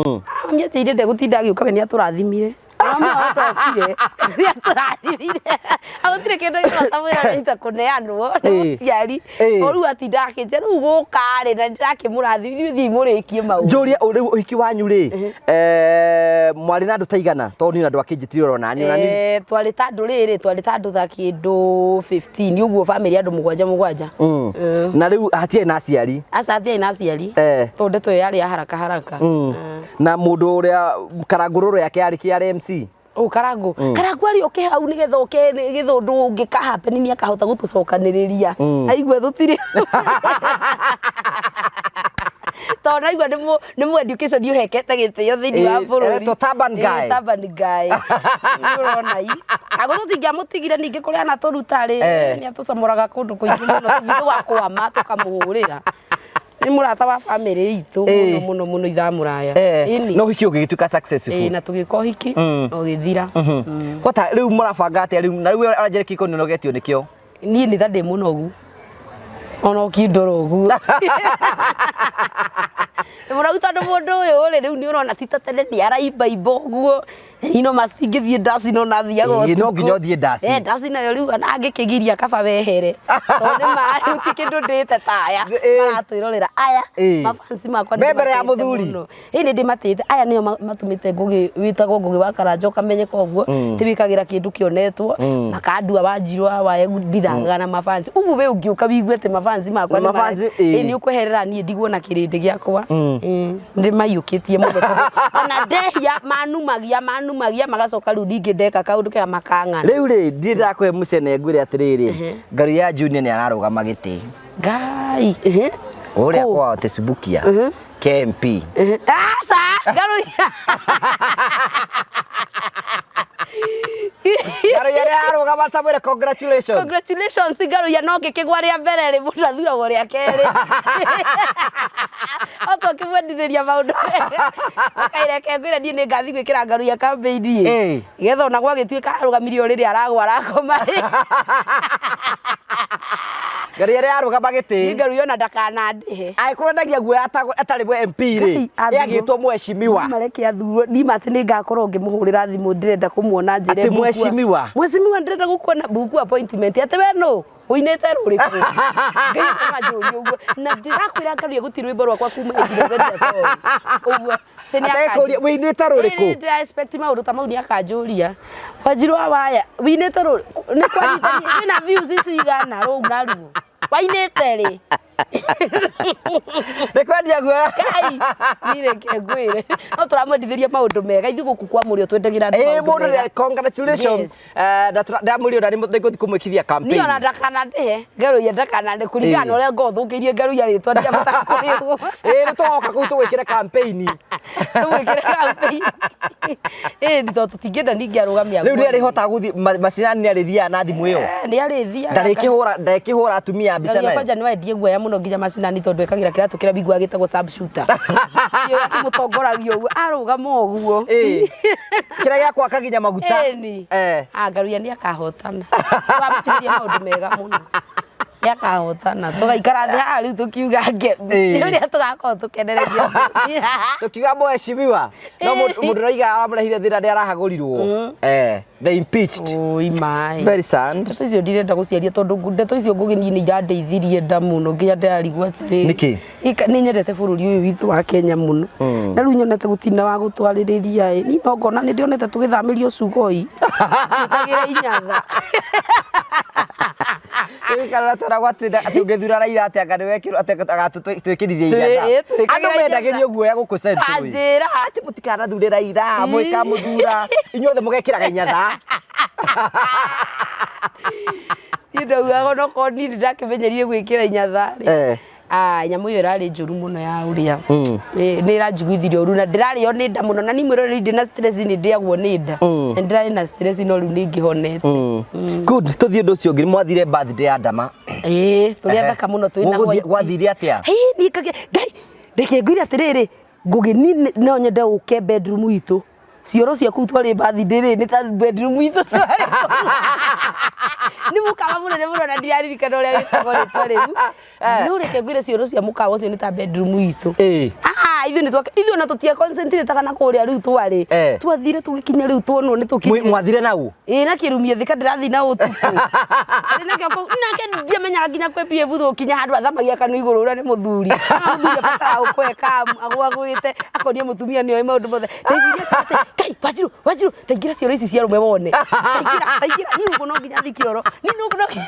Mami anjĩrire ndegũtinda agĩũka we nĩ atũrathimire. Mami wao ndokire rĩrĩa tũrathimire gũtirĩ kĩndũ gĩtwata mwĩra ita kũneanwo nĩ mũciari. Rĩu atinda akĩnjĩra rĩu gũka rĩ na ndĩrakĩmũrathimithia thiĩ mũrĩkie maũndũ. Njũrie rĩu ũhiki wanyu rĩ, mwarĩ na andũ ta igana? Tondũ niĩ na andũ akĩnjĩtire oro nani ona niĩ. Twarĩ ta andũ rĩrĩ, twarĩ ta andũ ta kĩndũ 15 ũguo, bamĩrĩ andũ mũgwanja mũgwanja. Na rĩu hatiarĩ na aciari? Aca, hatiarĩ na aciari. Tondũ ndeto ĩyo yarĩ ya haraka haraka. Na mũndũ ũrĩa karangũrũrũ yake yarĩ kĩ yarĩ MC? Ũ Karangũ. Karangũ arĩ oke hau nĩgetha oke nĩgetha ũndũ ũngĩka happen nĩ akahota gũtũcokanĩrĩria. Aigue tũtirĩ. Tondũ naigua nĩ mũ education ũhekete gĩtĩo thĩinĩ wa bũrũri. Eretwo Turban Guy. Turban Guy. Ũrona i. Agũ tũtingĩamũtigire ningĩ kũrĩa anatũruta rĩ, nĩ atũcomoraga kũndũ kũingĩ mũno tũthiĩ tũgakwama tũkamũhũrĩra. Nĩ mũrata wa bamĩrĩ itũ mũno mũno mũno ithamũraya. Ĩni. No ũhiki ũgĩgĩtuĩka successful. Ĩĩ, na tũgĩka ũhiki na ũgĩthira. Kwata rĩu mũrabanga atĩa rĩu na rĩu aranjĩra kĩko nĩ ũnogetio nĩkĩo? Niĩ nĩ ta ndĩ mũnogu ona ũkindora ũguo mũnogu tondũ mũndũ ũyũ rĩ rĩu nĩ ũrona ti ta tene nĩ araimbaimba ũguo ino macitingĩthiĩ ndaci no nathiaga Ĩĩ, no nginya ũthiĩ ndaci. Ndaci nayo rĩu ona angĩkĩgiria kaba wehere tondũ nĩ ma rĩu ti kĩndũ ndĩte ta aya maratwĩrorera aya mafansi makwa Me mbere ya mũthuri. Ĩĩ nĩ ndĩmatĩĩte aya nĩo matũmĩte Ngũgĩ wĩtagwo Ngũgĩ wa Karanja ũkamenyeka ũguo ti wĩkagĩra kĩndũ kĩonetwo makandua Wanjirũ wa Waegu ndithagaga na mafansi ũguo we ũngĩũka wigue atĩ mafansi makwa Na nĩ mara- mafansi, Ĩĩ, nĩ ũkweherera niĩ ndigwo na kĩrĩndĩ gĩakwa. Ĩĩ, ndĩmaiyũkĩtie mũno tondũ ona ndehia manumagia manumagia magacoka rĩu ningĩ ndeka kaũndũ kega makang'ana. Rĩu rĩ ndirĩ ndakũhe mũcene ngwĩre atĩrĩrĩ, Ngaruiya Junior nĩ ararũgama gĩtĩ Ngai. Ũrĩa Kũ? kwao Tĩcibukia KMP. Aca, Ngaruiya. Ngaruiya nĩ ararũgama ta mwĩre congratulations. Congratulations Ngaruiya, no ngĩkĩgwa rĩa mbere rĩ mũndũ athuragwo rĩa kerĩ. Okorwo ũkĩmwendithĩria maũndũ mega. Ũkaireke ngwĩre niĩ nĩ ngathi gwĩkĩra Ngaruiya campaign ĩ. Getha ona gwagĩtuĩka arũgamirie o rĩrĩa aragwa arakoma ĩ. Ngaruiya nĩ ararũgama gĩtĩ. Niĩ Ngaruiya ona ndakanandĩhe. Angĩkorwo endagia guoya atarĩ mũ MP rĩ, Ngai, athurwo. agĩtwo mheshimiwa. Mareke athurwo ni ma atĩ nĩ ngakorwo ngĩmũhũrĩra thimũ ndĩrenda kũmuona njĩre Atĩ book mheshimiwa? Mheshimiwa ndĩrenda gũkuona book appointment atĩ we nũ ũinĩte rũrĩkũ Ngai akanjũria ũguo na ndĩrakwĩra Ngaruiya gũtirĩ rwĩmbo rwakwa kuma ĩngiregeria toĩ ũguo atĩ nĩ Atekũria wĩinĩte rũrĩkũ? Ĩĩ, ndĩra expect maũndũ ta mau nĩ akanjũria Wanjiru wa Waya wĩinĩte rũrĩkũ nĩ kwanyitani wĩna views cigana rũu naruo wainĩte rĩ Nĩ kwendia guoya. Ngai nireke ngwĩre no tũramwendithĩria maũndũ mega ithuĩ gũkũ kwa mũrĩo twendagĩra andũ Ĩĩ maũndũ mũndũ mega nĩ congratulations. Yes. Ndamwĩrire ona nĩ ngũthiĩ kũmwĩkithia campaign. Niĩ ona ndakanandĩhe Ngaruiya ndakanandĩhe kũringana na ũrĩa ngoragwo thũkĩirie Ngaruiya rĩtwa ndiahota kũrĩhwo. Ĩĩ nĩ tũgoka kũu tũgwĩkĩre campaign. Tũmwĩkĩre campaign. Ĩĩ tondũ tũtingĩenda ningĩ arũgamie Rĩu nĩ arĩhotaga gũthiĩ macinani nĩ arĩthiaga na thimũ ĩyo. Nĩ arĩthiaga. Ndarĩkĩhũra ndekĩhũra atumia mbica Ngaruiya nayo. kwanja nĩ wendie guoya mũno nginya macinani tondũ ekagĩra kĩratũ kĩrĩa wiguaga gĩtagwo sub shooter. Ĩyo akĩmũtongoragia ũguo arũgama ũguo. Ĩĩ. Kĩrĩa gĩa gwaka nginya maguta. Ĩni. Ah, Ngaruiya nĩ akahotana. Tũramũtigĩria maũndũ mega mũno. Nĩ akahotana. Tũgaikara thĩ haha rĩu tũkiuga nge. Ũrĩa tũgakorwo tũkenereria. Tũkiuga mheshimiwa. No mũndũ ũraiga aramũrehire thĩna nĩ arahagũrirwo. The impeached. Oi my. It's very sad. Ndeto icio ndirenda gũciaria tondũ ndeto icio Ngũgĩ niĩ nĩ irandeithirie nda mũno nginya ndĩrarigwo atĩrĩrĩ. Nĩkĩ? Nĩ nyendete bũrũri ũyũ witũ wa Kenya mũno. Na rĩu nyonete gũtirĩ na wa gũtwarĩrĩria ĩ. Niĩ no ngona nĩ ndĩonete tũgĩthamĩrio Sugoi. Twĩkagĩre inyatha. Rĩu karora tweragwo atĩ atĩ ũngĩthura Raila atĩ anga nĩwekĩrwo atĩ agatwĩkĩrithia inyatha. Ĩĩ, twĩkagĩra Andũ mendagĩrio guoya gũkũ Central. Anjĩra. Atĩ mũtikanathure Raila, mũgĩkamũthura, inyuothe mũgekĩraga inyatha. Niĩ ndaugaga onokorwo niĩ nĩndakĩmenyerie gwĩkĩra inyatha rĩ. Ah, nyamũ ĩyo ĩrarĩ njũru mũno ya ũrĩa nĩ ĩranjiguithirie ũru na ndĩrarĩo nĩ nda mũno na niĩ mwĩroreri ndĩ na stress nĩ ndĩagwo nĩ nda na ndĩrarĩ na stress no rĩu nĩ ngĩhonete. Good, tũthiĩ ũndũ ũcio ũngĩ mwathire birthday ya Ndama. Ĩĩ tũrĩ athaka mũno twĩ na Gũgũthiĩ- Gwathire atĩa? Hĩ, niĩ ngagĩa Ngai reke ngwĩre atĩrĩrĩ Ngũgĩ niĩ no nyende ũke bedroom itũ cioro cia kũu twarĩ birthday rĩ nĩ ta bedroom itũ twarĩ nĩ mũkawa mũnene mũno na ndiraririkana ũrĩa wĩtagwo rĩtwa rĩu no reke ngwĩre cioro cia mũkawa ũcio nĩ ta bedroom itũ. Ah, Ithuĩ nĩ twake ithuĩ ona tũtia concentrate na kũrĩa rĩu twarĩ. Eh. Twathire tũgĩkinya rĩu tuonwo nĩ tũkinyire. Mwathire nau? Ĩĩ na kĩrumia thika ndĩrathiĩ na ũtukũ. Arĩ nakĩo kũu nake ndiamenyaga nginya kwĩ PF gũkinya handũ athamagia kanua igũrũ ũrĩa nĩ mũthuri. No mũthuri abataraga gũkũhe kamu agũagũĩte akonia mũtumia nĩoĩ maũndũ mothe. Ndaiguire atĩ Ngai Wanjiru Wanjiru taingĩra cioro ici cia arũme wone. Taingĩra taingĩra niĩ ũguo no nginya thiĩ kĩoro. Niĩ ũguo no nginya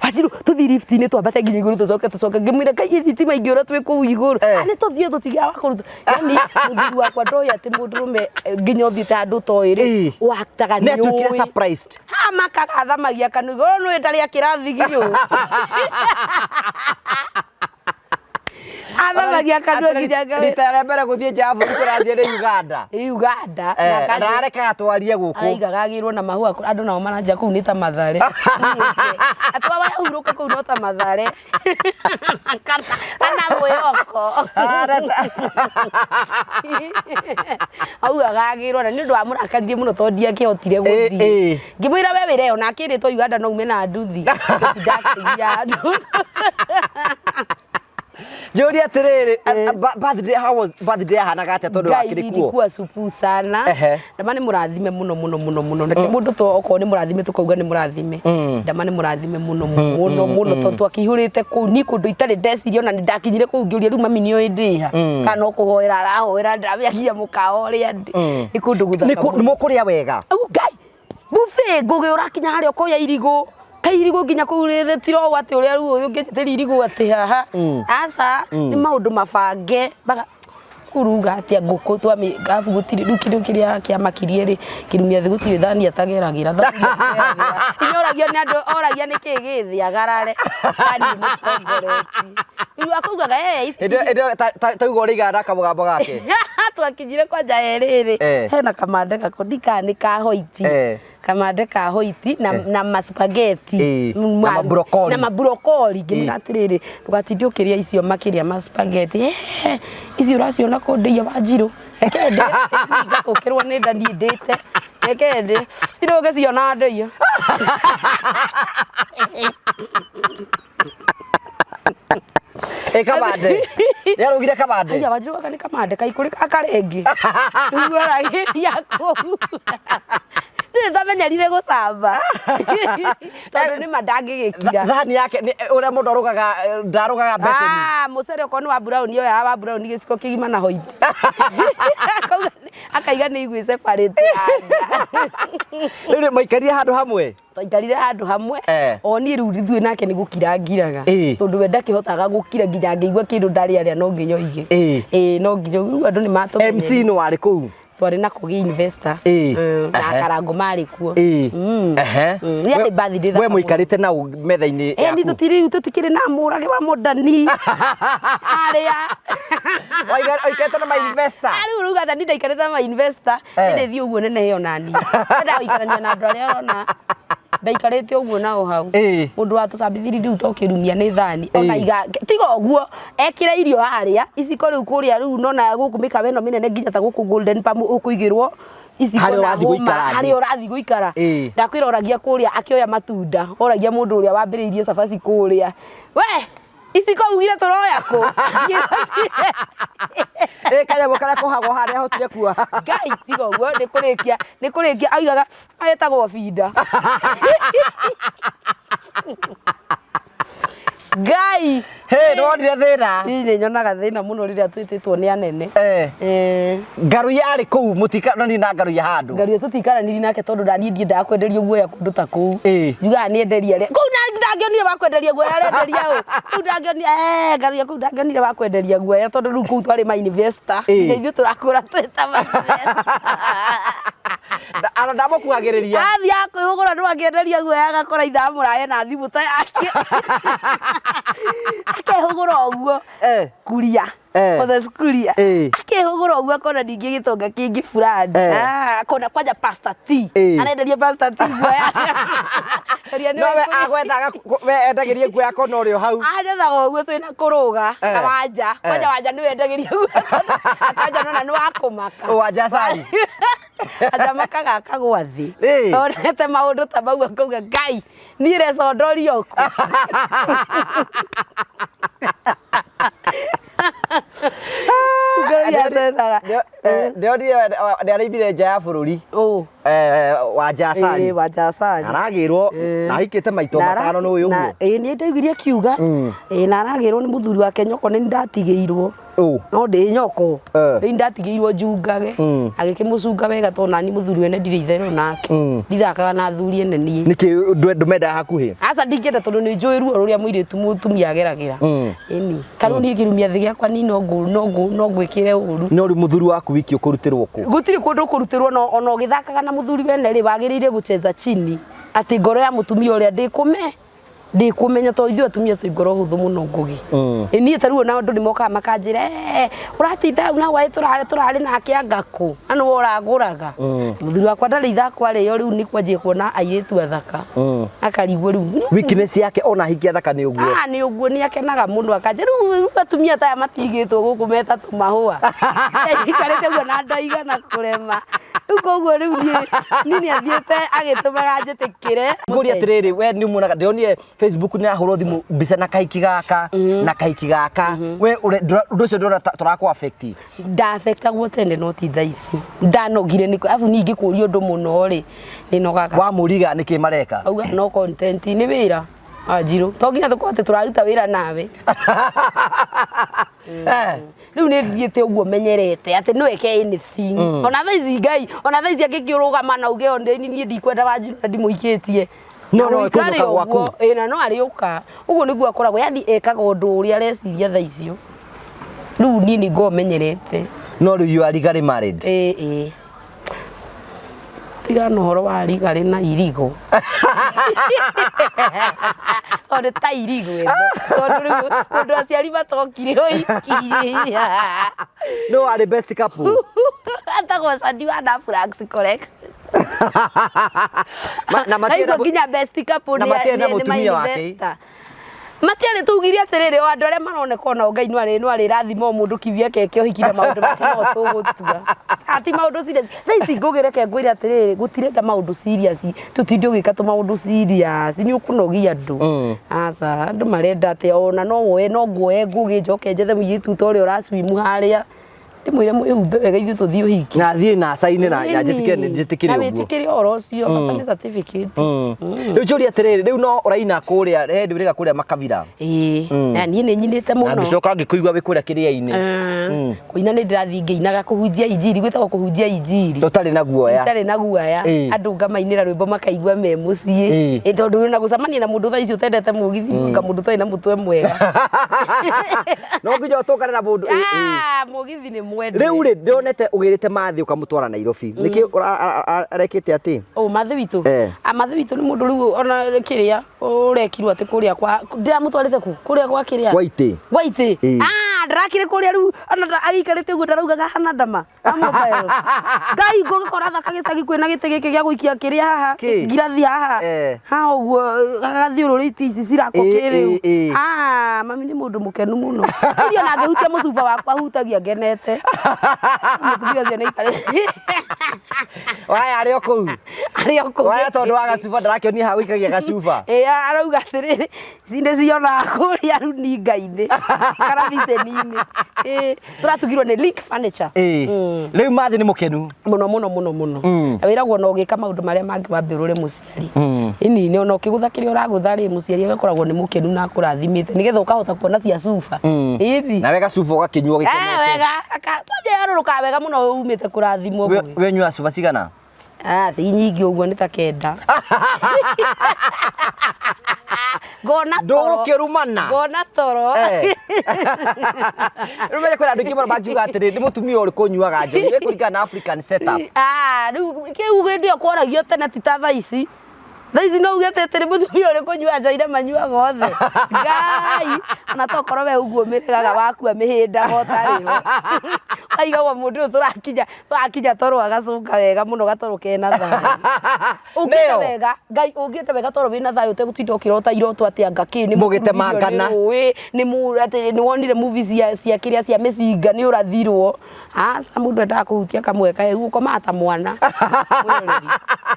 Wanjiru tũthiĩ lift-inĩ twambate nginya igũrũ tũcoke tũcoke ngĩmwĩra Ngai thitima ingĩũra twĩ kũu igũrũ. Eh. Ah, nĩ tũthiĩ tũtigĩa wa kũruta. Yani mũthuri wakwa ndoĩ atĩ mũndũrũme nginya ũthiĩte handũ ũtoĩ rĩ Ĩĩ. waktaga Nĩ nĩ atuĩkire ũĩ. surprised. Ha makaga athamagia kanua igũrũ nĩ ndarĩ akĩrathi giũ. Athamagia kanua nginya ngawe. Rita rĩa mbere gũthiĩ nja ya bũrũri kũrathiĩ nĩ Uganda. Uganda. Eh, na na ndararekaga twarie gũkũ. Araigaga agĩrwo na mahũa andũ nao maranja kũu nĩ ta Mathare. Atĩ wahurũka kũu no ta Mathare. Kana mwĩhoko. Augaga agĩrwo na nĩ ũndũ wamũrakaririe mũno tondũ ndiakĩhotire gũthiĩ. ĩ. Ngĩmwĩra we wĩre ona akĩrĩtwo Uganda no ume na nduthi. Ndakĩgia andũ. Njũrie atĩrĩrĩ, birthday, how was birthday yahanaga atĩa tondũ Ngai wakĩrĩ kuo? ilikuwa supu sana Ehe. ndama nĩ mũrathime mũno mũno mũno mũno reke mũndũ to okorwo nĩ mũrathime tũkauga nĩ mũrathime ndama nĩ mũrathime mũno mũno mũno tondũ twakĩihũrĩte kũu ni kũndũ itarĩ ndeciria ona nĩ ndakinyire kũu ngĩũria rĩu mami nĩoĩ ndĩha kana no kũhoera arahoera ndĩramĩakia mũkawa ũrĩa ndĩ nĩ kũndũ Nĩ gũthaka kũ- mũno. nĩ mũkũrĩa wega. Au Ngai buffet ngũgĩ ũrakinya harĩa ũkoya irigũ kairigũ nginya kũu rĩtiro atĩ ũrĩa rĩu ũngĩnjĩtĩria irigũ atĩ haha aca nĩ maũndũ mabange baga kuruga atĩa ngũkũ twami ngabu gũtirĩ rĩu kĩndũ kĩrĩa kĩamakirie rĩ kĩrumia thĩ gũtirĩ thani atageragĩra thani atageragĩra inya oragio nĩ andũ oragia nĩ kĩĩ gĩthĩ agarare kani mũtongoretie rĩu akaugaga eh ici Hĩndĩ ĩyo tauga ũrĩigaga na kamũgambo gake. twakinyire kwanja erĩrĩ Eh. hena kamande gako ndikana nĩ ka hoiti Eh. kamande ka hoiti na, na maspaghetti Eh, na mabrokoli. na mabrokoli ngĩmwĩra Eh. atĩrĩrĩ ndũgatinde ũkĩrĩa icio makĩria maspaghetti eh, ici ũraciona kũndĩia Wanjirũ reke ndĩe ngakũkĩrwo nĩ nda niĩ ndĩte reke ndĩe cirũgĩciona ndĩia Ĩ kamande. Nĩarugire kamande. Aya Wanjirũ gaka nĩ kamande kaikũrĩ kakarenge rĩu aragĩria kũu ndirĩ ndamenyerire gũcamba tondũ nĩ ma ndangĩgĩkira Thani yake nĩ- ũrĩa mũndũ arugaga eh, ndarugaga mbeceni. Ah, mũcere okorwo nĩ wa brown oyaga wa brown gĩciko kĩgima na hoiti Akauga akaiga nĩ igwĩ separate Rĩu rĩ maikarire handũ hamwe. twaikarire handũ hamwe Eh. o niĩ rĩu ithuĩ nake nĩ gũkira ngiraga Ĩ. tondũ we ndakĩhotaga gũkira nginya ngĩigua kĩndũ ndarĩa arĩa no nginya oige Ĩ. Ĩ, no nginya rĩu andũ nĩ matũmenyeria. MC nĩ warĩ kũu. twarĩ na Kogi investor Ĩ. na Ehe. Karango marĩ kuo Ĩ. Mm. Ehe. Mm. Yarĩ We- birthday thaka We mũno. mũikarĩte nau metha-inĩ Ĩ, ni yaku. tũtirĩ tũtikĩrĩ na mũrage wa mũndani arĩa Waikarĩte na ma investor. rĩu rauga tha ni ndaikarĩte na ma investor Eh. ĩndĩ thiĩ ũguo nene ĩyo nani enda gũikarania na andũ arĩa ũrona ndaikarĩte ũguo nao hau Ĩ. mũndũ wa tũcambithiri rĩu tokĩrumia nĩ thani ona Ĩ. iga tiga ũguo ekĩre irio harĩa iciko rĩu kũrĩa rĩu nona gũkũ mĩkawa ĩno mĩnene nginya ta gũkũ Golden Palm ũkũigĩrwo iciko Harĩa na ũrathiĩ hũma, gũikara thĩ. harĩa ũrathiĩ gũikara Ĩ. ndakwĩra oragia kũrĩa akĩoya matunda oragia mũndũ ũrĩa wambĩrĩirie cabaci kũrĩa we iciko ugire tũroya kũ Ĩ kanyamũ karĩa kohagwo harĩa ahotire kuoha. Ngai tiga ũguo nĩ kũrĩkia nĩ kũrĩkia augaga etagwo binda Ngai Hĩ nĩwonire thĩna. niĩ nĩ nyonaga thĩna mũno rĩrĩa twĩtĩtwo nĩ anene Eh. Eh, Ngaruiya arĩ kũu mũtikarani na Ngaruiya handũ. Ngaruiya tũtikaranirie nake tondũ naniĩ ndiendaga kwenderio guoya kũndũ ta kũu Ĩ. njugaga nĩ enderia arĩa kũu ndangĩonire wa kwenderia guoya arenderia ũ kũu ndangĩonire eh Ngaruiya kũu ndangĩonire wa kwenderia guoya tondũ rĩu kũu twarĩ ma investor Ĩ. nginya ithuĩ tũrakũra twĩ ta ma investor Ana ndamũkuhagĩrĩria. athiĩ akwĩhũgũra no akĩenderia guoya agakora ithaa mũraye na thimũ ta yake akehũgũra ũguo Eh. kuria Eh. Moses Kuria Eh. akehũgũra ũguo akona ningĩ gĩtonga kĩngĩ fulani Eh. Ah, akona kwanja Pastor T Eh. arenderia Pastor T guoya Kuria nĩwe No we kũrĩa. agwethaga we endagĩrie nguo yako no ũrĩ o hau. anjethaga ũguo twĩna kũrũga Eh. na wanja Eh. kwanja wanja nĩwe endagĩria guoya akanja nona nĩ wakũmaka Wanja cai. Ajamakaga akagwa thĩ. Ĩĩ. Onete maũndũ ta mau akauga Ngai niĩ recondorio kũ. Ngai atwethaga. Ndĩronire nĩaraimire nja ya bũrũri. Ũ. Wanja Asali. Ĩĩ, Wanja Asali. Aragĩrwo na ahikĩte maito matano nĩ ũyũ ũguo. Ĩĩ nĩ ndaiguire akiuga. Ĩĩ na aragĩrwo nĩ mũthuri wake nyoko nĩ ndatigĩirwo. Ũ. No ndĩ nyoko. Eh. Rĩu ndatigĩirwo njungage. Agĩkĩmũcunga wega tondũ nani mũthuri wene ndirĩ itherũ nake. Ndithakaga na athuri ene niĩ. Nĩkĩ ndũmendaga hakuhĩ? Aca ndingĩenda tondũ nĩ njũĩ ruo rũrĩa mũirĩtu mũtumia ageragĩra. Ĩni. Ta rĩu niĩ kĩrumia thĩ gĩakwa niĩ no ngũ no ngũ no ngwĩkĩre ũru. No rĩu mũthuri waku wiki ũkũrutĩrwo kũ? Gũtirĩ kũndũ ũkũrutĩrwo no ona ũgĩthakaga na mũthuri wene rĩ wagĩrĩire gũcheza chini atĩ ngoro ya mũtumia ũrĩa ndĩkũme ndĩkũmenya tondũ ithuĩ atumia twĩ ngoro hũthũ mũno Ngũgĩ. Ĩ niĩ ta rĩu ona andũ nĩ mokaga makanjĩra "Eh, ũratinda hau na waĩ tũrarĩ tũrarĩ nake anga kũ na nĩwe ũragũraga. Mũthuri wakwa ndarĩ ithako arĩo rĩu nĩ kwanjia kuona airĩtu athaka akarigwo rĩu Weakness yake ona ahikia athaka nĩ ũguo. Ah, nĩ ũguo nĩ akenaga mũno akanja rĩu rĩu atumia ta aya matigĩtwo gũkũ meta tũmahũa ikarĩte ũguo na ndaigana kũrema rĩu koguo rĩu niĩ niĩ nĩ athiĩte agĩtũmaga njĩtĩkĩre Ngũria atĩrĩrĩ we nĩ muonaga ndĩronire Facebook nĩ ahũrwo thimũ mbica na kahiki gaka na kahiki gaka we ũndũ ũcio ndũrona tũrakũ affect. Ndafectagwo tene no ti thaa ici ndanogire nĩ abu niĩ ingĩkũria ũndũ mũno rĩ nĩ nogaga. Wamũriga nĩkĩ mareka? Auga no content nĩ wĩra Wanjirũ to nginya tũkorwo atĩ tũraruta wĩra nawe. Rĩu nĩ thiĩte ũguo menyerete atĩ no eke anything. Ona thaa ici Ngai ona thaa ici angĩkĩrũgama na uge onde niĩ ndikwenda Wanjirũ na ndimũhikĩtie. No, no, Na ũikare ekũinũka gwaku. ũguo, ĩĩ na no arĩũka. Ũguo nĩguo akoragwo yani ekaga ũndũ ũrĩa areciria thaa icio. Rĩu niĩ nĩ ngoragwo menyerete. No rĩu you are legally married. Ĩĩ ĩĩ. Tigana na ũhoro wa rigarĩ na irigũ. Tondũ nĩ ta irigũ ĩno. Tondũ rĩu ũndũ aciari matokire ũhiki-inĩ. No arĩ best couple. Etagwo Shadi wa Nafrax correct. Na matiarĩ Naigua nginya best couple na matiarĩ na mũtumia wake. investor. Matiarĩ tugire atĩrĩrĩ o andũ arĩa maroneka onao Ngai no arĩ no arĩrathima o mũndũ kivyake eke ũhiki na maũndũ make no tũgũtua. Ati maũndũ serious. Thaa ici Ngũgĩ reke ngwĩre atĩrĩrĩ gũtirenda maũndũ serious tũtinde ũgĩka tũmaũndũ serious nĩ ũkũnogia andũ. Aca andũ marenda atĩ ona no woe no nguoe Ngũgĩ njoke njethe mũirĩtu ta ũrĩa ũracwimu harĩa ndĩmwĩre mwĩhumbe wega ithuĩ tũthiĩ ũhiki. Na thiĩ na caine na njĩtĩkĩre njĩtĩkĩre Na ũguo. wĩtĩkĩre ũhoro ũcio bata nĩ certificate. Rĩu njũrie atĩrĩrĩ rĩu no ũraina kũrĩa he ndũrĩga kũrĩa makabira. Ĩĩ na niĩ nĩ nyinĩte Na mũno. ngĩcoka ngĩkũigua wĩ kũrĩa kĩrĩa-inĩ. Kũina nĩ ndĩrathiĩ ngĩinaga kũhunjia injiri gwĩtagwo kũhunjia injiri. Ũtarĩ na guoya. Itarĩ na guoya Ĩĩ. andũ ngamainĩra rwĩmbo makaigua me mũciĩ. Ĩĩ. Ĩĩ tondũ na gũcemania na mũndũ thaa ici ũtendete mũgithi nga mũndũ ũtarĩ na mũtwe mwega. No nginya ũtũngane na mũndũ. Ĩĩ, ĩĩ. Ah, mũgithi nĩ mwende. Rĩu rĩ ndĩronete ũgĩrĩte mathi ũkamũtwara Nairobi. Nĩkĩ arekĩte atĩ? Ũ mathi witũ. Eh. A mathi witũ nĩ mũndũ rĩu ona kĩrĩa ũrekirwo atĩ kũrĩa kwa ndĩramũtwarĩte kũ kũrĩa kwa kĩrĩa. Gwa itĩ. Gwa itĩ. Ĩĩ. Ah, ndĩrakĩrĩ kũrĩa rĩu ona agĩikarĩte ũguo ndaraugaga hana ndama. A mobile. Ngai ngũgĩkora thaka gĩcagi kwĩna gĩtĩ gĩkĩ gĩa gũikia kĩrĩa haha Kĩ? ngirathi haha. Eh. Haha ũguo gagathiũrũrĩ itĩ ici cirakwo Ĩĩ, kĩrĩu. ĩĩ, ĩĩ. Ah, mami nĩ mũndũ mũkenu mũno. Irio ona angĩhutia mũcuba wakwa hutagia ngenete. Mũtumia ũcio nĩ aikarĩte. Waya arĩ o kũu. Arĩ o kũu. Waya tondũ wa gacuba ndarakĩonia haha ũikagia gacuba. Ĩĩ arauga atĩrĩrĩ ici nĩ cionaga kũrĩa runinga-inĩ karabiceni-inĩ. Ĩĩ tũratugirwo nĩ Link Furniture. Ĩĩ. Rĩu mathi nĩ mũkenu. Mũno mũno mũno mũno. Na wĩragwo ona ũgĩka maũndũ marĩa mangĩ wambe ũrore mũciari. Ĩni nĩ ona ũkĩgũtha kĩrĩa ũragũtha rĩ mũciari agakoragwo nĩ mũkenu na akũrathimĩte nĩgetha ũkahota kuona cia cuba. Ĩni. Na wega cuba ũgakĩnyua Eh, ũgĩkenete. wega kwanja yarũrũkaga wega mũno umĩte kũrathimwo We Ngũgĩ. we nyua cuba cigana? Ah, ti nyingĩ ũguo nĩ ta kenda. Ngona toro. Ndũgũkĩrumana. Ngona toro. Eh. Rĩu menye kwĩna andũ aingĩ mũno mangiuga atĩrĩ nĩ mũtumia ũrĩkũ ũnyuaga njohi nĩ kũringana na African setup. Ah, rĩu kĩu hĩndĩ ĩyo kwaragio tene ti ta thaa ici. Thaa ici no uge atĩ nĩ mũtumia ũrĩkũ ũnyuaga njohi na manyuaga othe. Ngai, ona tokorwo we ũguo ũmĩregaga wakua mĩhĩndaga ũtarĩ ho. Aigagwo mũndũ ũyũ tũrakinya tũrakinya toro agacũnga wega mũno gatoro kena thayũ. Ũngĩenda Nĩyo. wega Ngai ũngĩenda wega toro wĩna thayũ ũtegũtinda ũkĩrota iroto atĩ anga kĩ nĩ Mũgĩtemangana. rũĩ nĩ atĩ nĩ wonire movie cia cia kĩrĩa cia mĩcinga nĩ ũrathirwo. Aca mũndũ endaga kũhutia kamwe kahehu ũkomaga ta mwana. Mwĩroreri.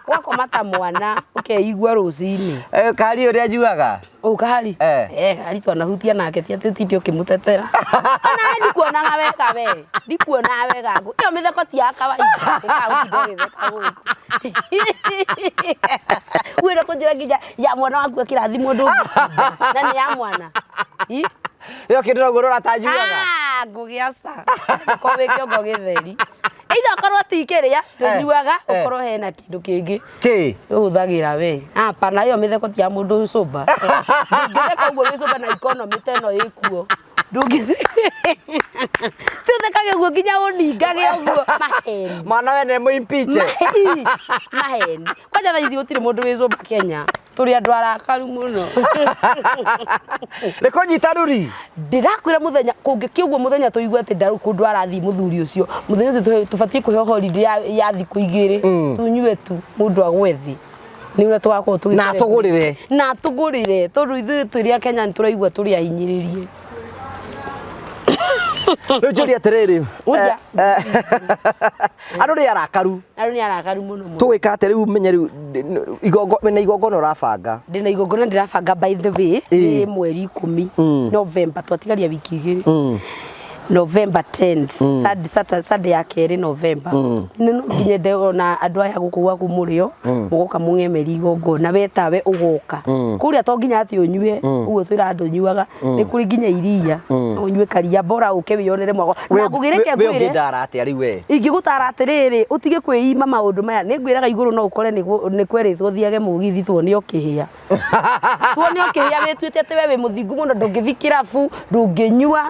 Ũgakoma ta mwana ũkeigua rũcinĩ. Eh, kari ũrĩa njuaga. Ũ kahari? Eh. Eh, kahari twanahutia nake ti atĩ tinde ũkĩmũtetera. Ona we ndikuonaga wega we. Ndikuonaga wega. Ĩyo mĩtheko ti ya kawaida. Ũkaga gũtinda ũgĩtheka gũkũ. Wĩra kũnjĩra nginya ya mwana waku akĩrathimwo ndũngĩtinda. Na nĩ ya mwana. Ĩ? Ĩyo kĩndũ ũguo ũrora ta njuaga. Ah, ngũgĩa ca. Ũkorwo wĩ kĩongo gĩtheri. Either ũkorwo ti kĩrĩa tũnyuaga, Eh. ũkorwo hena kĩndũ kĩngĩ Kĩ? ũhũthagĩra we. Hapana, ĩyo mĩtheko ti ya mũndũ cũmba. Ndũngĩtheka ũguo wĩ cũmba na economy ta ĩno ĩkuo. Ndũngĩthekage ũguo nginya ũningage ũguo maheni. Mwana we nĩ mũimpiche. Maheni. Maheni. Kwanja thaa ici gũtirĩ mũndũ wĩ cũmba Kenya. Tũrĩ andũ arakaru mũno. Nĩ kũnyita ruri. Ndĩrakwĩra mũthenya kũngĩkĩ ũguo mũthenya tũigue atĩ ndarũ kũndũ arathiĩ mũthuri ũcio mũthenya ũcio tũbatiĩ kũheo holiday ya thikũ igĩrĩ tũnyue tu mũndũ agwe thĩ nĩ ũrĩa tũgakorwo tũgĩ Na atũgũrĩre. Na atũgũrĩre tondũ ithuĩ tũrĩ a Kenya nĩ tũraigua tũrĩ ahinyĩrĩrie. Rĩu njũrie atĩrĩrĩ. Ũnja. Andũ nĩ arakaru. Andũ nĩ arakaru mũno mũno. Tũgwĩka atĩa rĩu menye rĩu wĩna igongona ũrabanga. Ndĩna igongona ndĩrabanga by the way Ĩĩ. nĩ mweri 10 November twatigaria wiki igĩrĩ. November 10th Sunday ya kerĩ November nĩ no nginya nyende ona andũ aya gũkũ gwaku mũrĩo mũgoka mũng'emerie igongona we tawe ũgoka kũrĩa to nginya atĩ ũnyue ũguo twĩra andũ nyuaga nĩ kũrĩ nginya iria no ũnyue karia bora ũke wĩyonere mwako na ngũgĩreke We ngwĩre ũngĩndara atĩa rĩu we? Ingĩgũtara atĩrĩrĩ ũtige kwĩima maũndũ maya nĩ ngwĩraga igũrũ no ũkore nĩ kwerĩtwo thiage mũgithi tuone ũkĩhĩa tuone ũkĩhĩa wĩtuĩte atĩ we wĩ mũthingu mũno ndũngĩthiĩ kĩrabu ndũngĩnyua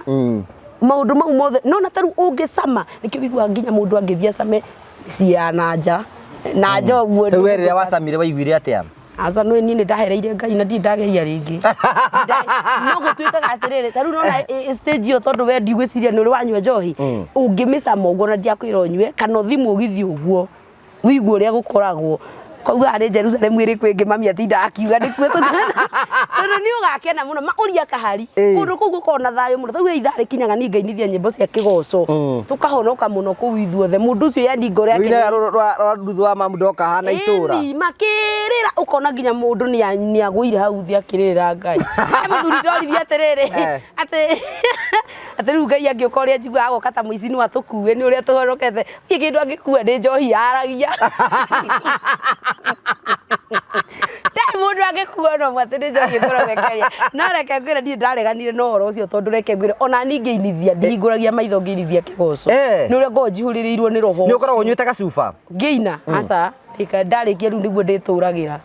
maũndũ mau mothe no na ta rĩu ũngĩcama nĩkĩo wĩiguaga nginya mũndũ angĩthiĩ acame mĩciĩ ya na nja na nja ũguo Rĩu we rĩrĩa wacamire waiguire atĩa? Aca nĩ niĩ nĩ ndahereire Ngai na ndirĩ ndageria rĩngĩ. No gũtuĩkaga atĩrĩrĩ, ta rĩu nona stage ĩyo tondũ we ndigwĩciria nĩ ũrĩ wanyua njohi, ũngĩmĩcama ũguo na ndiakwĩra ũnyue, kana ũthiĩ mũgithi ũguo, ũigue ũrĩa gũkoragwo. Kaugaga nĩ Jerusalem ĩrĩkũ ĩngĩ mami atindaga akiuga nĩkuo tondũ nĩ ũgakena mũno ma ũria kahari kũndũ kũu gũkoragwo na thayũ mũno. Tarĩu he ithaa rĩkinyaga niĩ ngainithia nyĩmbo cia kĩgoco tũkahonoka mũno kũu ithuothe mũndũ ũcio yani ngoro yake Rũinaga rwa nduthu wa mamu ndoka hana itũra. Ĩni, makĩrĩra ũkona nginya mũndũ nĩ agũire hau thĩ akĩrĩrĩra Ngai. He mũthuri ndoririe atĩrĩrĩ atĩ atĩ rĩu Ngai angĩũka ũrĩa njiguaga agoka ta mũici no atũkue nĩ ũrĩa tũhonokete. Gũtirĩ kĩndũ angĩkua nĩ njohi yaragia. Ndarĩ mũndũ angĩkua ona ũmwe atĩ nĩ njohi ĩkoragwo ĩkĩaria. No reke ngwĩre niĩ ndareganire na ũhoro ũcio tondũ reke ngwĩre ona niĩ ngĩinithia ndihingũragia maitho ngĩinithia kĩgoco. Nĩ ũrĩa ngoragwo njihũrĩrĩirwo nĩ roho. Nĩ ũkoragwo ũnyuĩte gacuba? Ngĩina aca ndarĩkia rĩu nĩguo ndĩtũragĩra.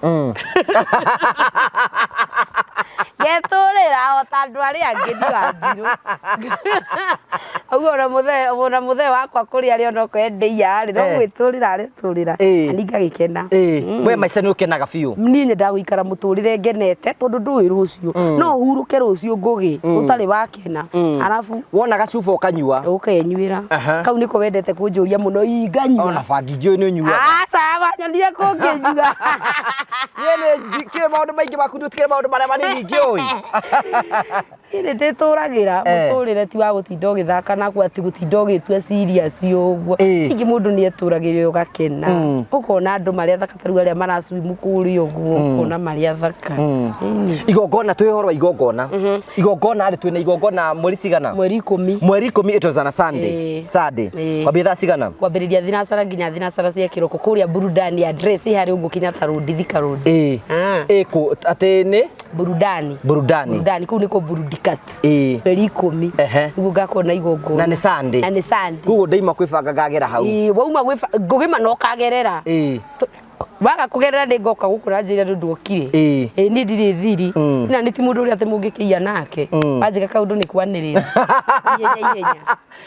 Ngetũrĩra o ta andũ arĩa angĩ ndiganjirũ. Ũguo ona mũthee ona mũthee wakwa kũrĩa arĩ onokorwo ndĩia rĩ no gwĩtũrĩra aretũrĩra na niĩ ngagĩkena. We maica nĩ ũkenaga biũ. Niĩ nyendaga gũikara mũtũrĩre ngenete tondũ ndũĩ rũciũ. No ũhurũke rũciũ ngũgĩ ũtarĩ wakena. Arabu Wona gacuba ũkanyua. Ũkenyuĩra. Kau nĩko wendete kũnjũria mũno ii nganyua. Ona bangi ngĩũĩ nĩ ũnyuaga. Aca wanyonire kũngĩnyua. Niĩ nĩ ngĩũĩ maũndũ maingĩ maku ndũtikĩrĩ maũndũ marĩa manini ngĩũĩ. Niĩ nĩ ndĩtũragĩra mũtũrĩre ti wa gũtinda ũgĩthaka naguo atĩ gũtinda ũgĩtua serious ũguo. Ningĩ mũndũ nĩ etũragĩra ũgakena. Ũkona andũ marĩ athaka ta rĩu arĩa mara swim kũrĩa ũguo ũkona marĩ athaka. Ĩni. Igongona twĩ ũhoro wa igongona. Igongona rĩ twĩna igongona mweri cigana? Mweri 10. Mweri 10 it was on a Sunday. Sunday. Kwambia thaa cigana? Kwambĩrĩria thinacara nginya thinacara cia kĩroko kũrĩa Burudani address ĩ harĩa ũguo Kenyatta Road, Thika Road. Ĩ kũ atĩ nĩ? Burudani. Burudani. Burudani kũu nĩkuo Burudikat. Mweri 10. Nĩguo ngakorwo na igongona. Na nĩ Sunday. Na nĩ Sunday. Koguo ndaima kwĩbanga ngagera hau. Ĩĩ wauma gwĩbanga ngũgĩma no ũkagerera. Waga kũgerera nĩ ngoka gũkũ na njĩra andũ nduokire. Ĩĩ. Ĩĩ niĩ ndirĩ thiri. Na nĩ ti mũndũ ũrĩa atĩ mũngĩkĩiya nake. Wanjĩka kaũndũ nĩ kwanĩrĩra. Ihenya ihenya.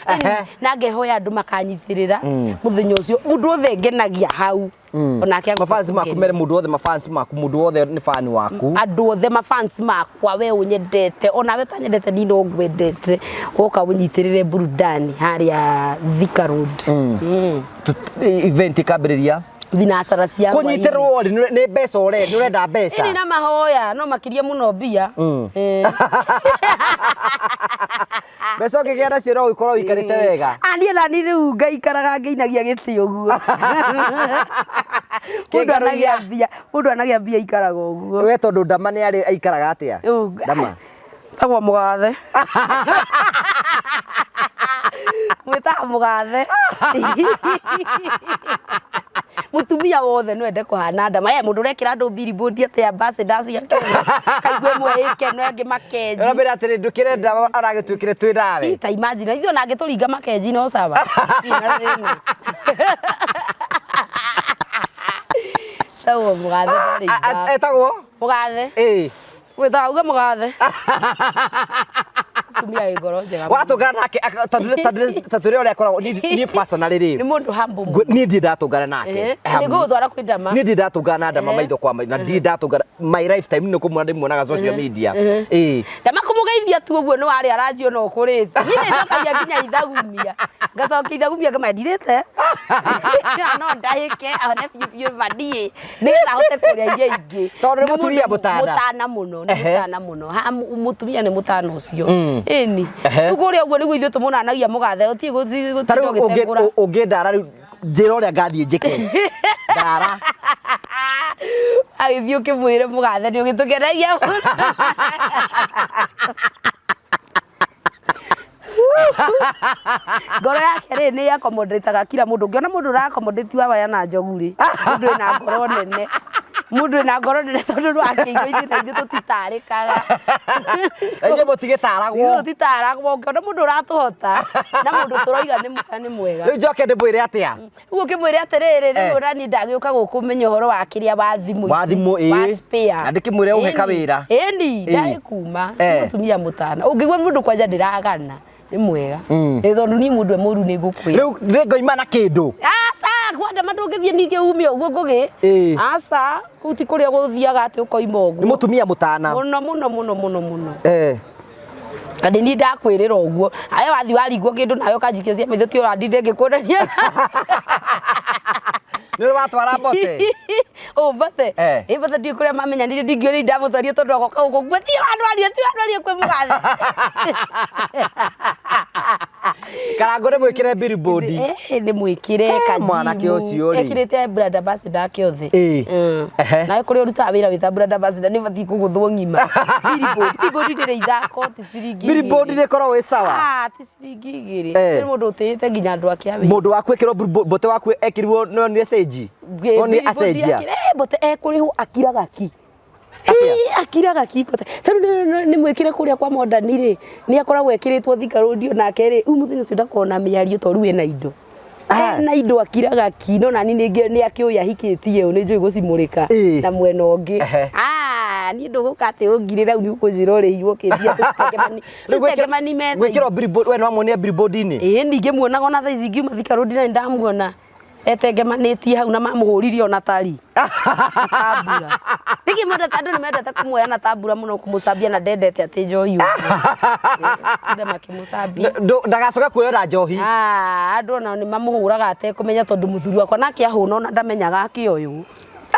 Ehe. Na ngehoya andũ makanyitĩrĩra mũthenya ũcio. Mũndũ wothe ngenagia hau. Onake agoka Mafans maku kũngenia. mere mũndũ wothe, mafans maku mũndũ wothe nĩ fan waku. Andũ othe mafans makwa, we ũnyendete onawe ũtanyendete, niĩ no ngwendete, woka ũnyitĩrĩre burudani harĩa Thika Road. Event ĩkambĩrĩria Thinacara cia hwaĩ-inĩ. Kũnyitĩrĩrwo rĩ, nĩ mbeca ũrenda, nĩ ũrenda mbeca? Ĩni, na mahoya no makiria mũno mbia. Eh. Mbeca ũngĩgĩa nacio no ũkorwo ũikarĩte wega. Ah, niĩ nani rĩu ngaikaraga ngĩinagia gĩtĩ ũguo. Mũndũ Kĩngarũria. anagĩa mbia, mũndũ anagĩa mbia ikaraga ũguo. We tondũ Ndama nĩ arĩ aikaraga atĩa? Rĩu- Ndama. Tagwo mũgathe. Mwĩtaga mũgathe. Mũtumia wothe no ende kũhana Ndama. Eh, mũndũ ũrekĩra andũ billboard atĩ ambassadors ciake. Kaigua ĩmwe ĩkeno ĩngĩ makenji. Ũrambĩra atĩrĩ ndũkĩre Ndama aragĩtuĩkire twĩ nawe. Ta imagine, ithuĩ ona angĩtũringa makenji no sawa. Ndirĩ na thĩna. Tagwo mũgathe ndarĩ ithako. Etagwo? Mũgathe. Ĩĩ. Wĩtaga uge mũgathe. Mũtumia wĩ ngoro njega mũno. Watũngana nake ta twĩre ũrĩa akoragwo. Niĩ personally Nĩ rĩ, mũndũ humble mũno. niĩ ndirĩ ndatũngana nake. Eh, nĩ ngũgũtwara kwĩ Ndama. Niĩ ndirĩ ndatũngana na Ndama maitho kwa maitho, na ndirĩ ndatũngana my lifetime, nĩ kũmuona ndĩmuonaga social media. Ĩĩ. Ndama kũmũgeithia tu ũguo nĩ warĩa ranji ona ũkũrĩte. Niĩ nĩ njokagia nginya ithagumia. Ngacokia ithagumia ngama ndirĩte. No ndahĩke one biũ biũ ma niĩ nĩgetha ahote kũrĩa iria ingĩ. Tondũ nĩ Nĩ mũtumia mũndũ mũtana. Mũtana mũno, nĩ mũtana mũno. Ha mũtumia nĩ mũtana ũcio. Ĩni. Ehe. Rĩu kũrĩa ũguo nĩguo ithuĩ tũmũnanagia mũgathe, gũtirĩ Ta gũtinda rĩu ũgĩtengũra. ũngĩndara rĩu njĩra ũrĩa ngathiĩ njĩke. Ndara. Agĩthiĩ ũkĩmwĩre mũgathe nĩ ũgĩtũkenagia mũno. Ngoro yake rĩ nĩ accommodataga kila mũndũ. Ũngĩona mũndũ ũra accommodate wa waya na njogu rĩ, mũndũ wĩna ngoro nene, mũndũ wĩna ngoro nene, tondũ ndwakĩigua ithuĩ na ithuĩ tũtitarĩkaga. Na inyuĩ mũtigĩtaragwo. Ithuĩ tũtitaragwo. Ũngĩona mũndũ ũratũhota na mũndũ tũroiga nĩ mwega, nĩ mwega. Rĩu njoke ndĩmwĩre atĩa? Rĩu ũkĩmwĩre atĩrĩrĩ, rĩu Eh. ona niĩ ndagĩũka gũkũ menya ũhoro wa kĩrĩa wa thimũ Wa ici, thimũ, ĩĩ. wa spare. Na ndĩkĩmwĩre ũhe Ĩni, kawĩra. ĩni, Ĩĩ. ndagĩkuma. Nĩ Eh. mũtumia mũtana. Ũngĩigua mũndũ kwanja ndĩragana, nĩ mwega. Ĩ tondũ niĩ mũndũ e mũru nĩ ngũkwĩra. Rĩu nĩ ngoima na kĩndũ. Aca, kwanja ma ndũngĩthiĩ ningĩ ume ũguo ngũgĩ. Ĩĩ. Aca, kũu ti kũrĩa gũthiaga atĩ ũkoima Nĩ ũguo. mũtumia mũtana. Mũno mũno mũno mũno mũno. Eh. Na nĩ niĩ ndakwĩrĩra ũguo. Aya wathiĩ waringwo kĩndũ nawe ũkanjikia cia maitho, ti ũrandinde ngĩkuonania. Nĩ ũrĩ watwara mbote? Ũ mbote? Eh. Ĩ mbote ndiũĩ kũrĩa mamenyanire, ndingĩũria ndamũtwarie tondũ agoka gũkũ nguo ti wandwarie, ti wandwarie kwĩ mũgathe. Karangũ nĩ mwĩkĩre billboard. Eh, nĩ mwĩkĩre Eh, kajimu. mwanake ũcio rĩ. Ekĩrĩte brand ambassador ake othe. Ĩ. Ehe. Nawe kũrĩa ũrutaga wĩra wĩ ta brand ambassador nĩ ũbatiĩ kũgũthwo ng'ima. Billboard, billboard ndĩrĩ ithako, ti ciringi Billboard igĩrĩ. nĩ ĩkoragwo ĩ sawa. Ah, ti ciringi igĩrĩ. Eh. Nĩ mũndũ ũtĩĩte nginya andũ ake a wĩra. Mũndũ waku ekĩrwo billboard- mbote waku ekĩrirwo no nĩ cenji. No nĩ acenjia. Mbote ekũrĩhwo akiraga ki. Atĩa? Ĩĩ, akiraga ki mbote. Tarĩu nĩ mwĩkĩre kũrĩa kwa Modern rĩ, nĩ akoragwo ekĩrĩtwo Thika Road onake rĩ, rĩu mũthenya ũcio ndakoragwo na mĩario tondũ rĩu ena indo. Ah. Ena indo akiraga ki, no nani nĩ akĩũĩ ahikĩtie ũ, nĩ njũĩ gũcimũrĩka Ĩĩ. na mwena ũngĩ. Ehe. Ah, niĩ ndũgũka atĩ ũngirĩre rĩu nĩ ũkũnjĩra ũrĩhirwo kĩmbia Rĩu tũtengemani metha-inĩ. Gwĩkĩrwo billboard, we nĩ wamuonia billboard-inĩ? Ĩĩ ningĩmuonaga ona thaa ici ngiuma Thika Road na nĩndamuona etengemanĩtie hau na mamũhũririe ona tari tambura. Nĩkĩ mendete andũ nĩ mendete kũmuoya na tambura mũno kũmũcambia na ndendete atĩ njohi ũguo. Ĩĩ, makĩmũcambia. Ndagacoke kuoyora njohi. Ah, andũ ona nĩ mamũhũraga atekũmenya tondũ mũthuri wakwa nake ahũna ona ndamenyaga akĩoywo.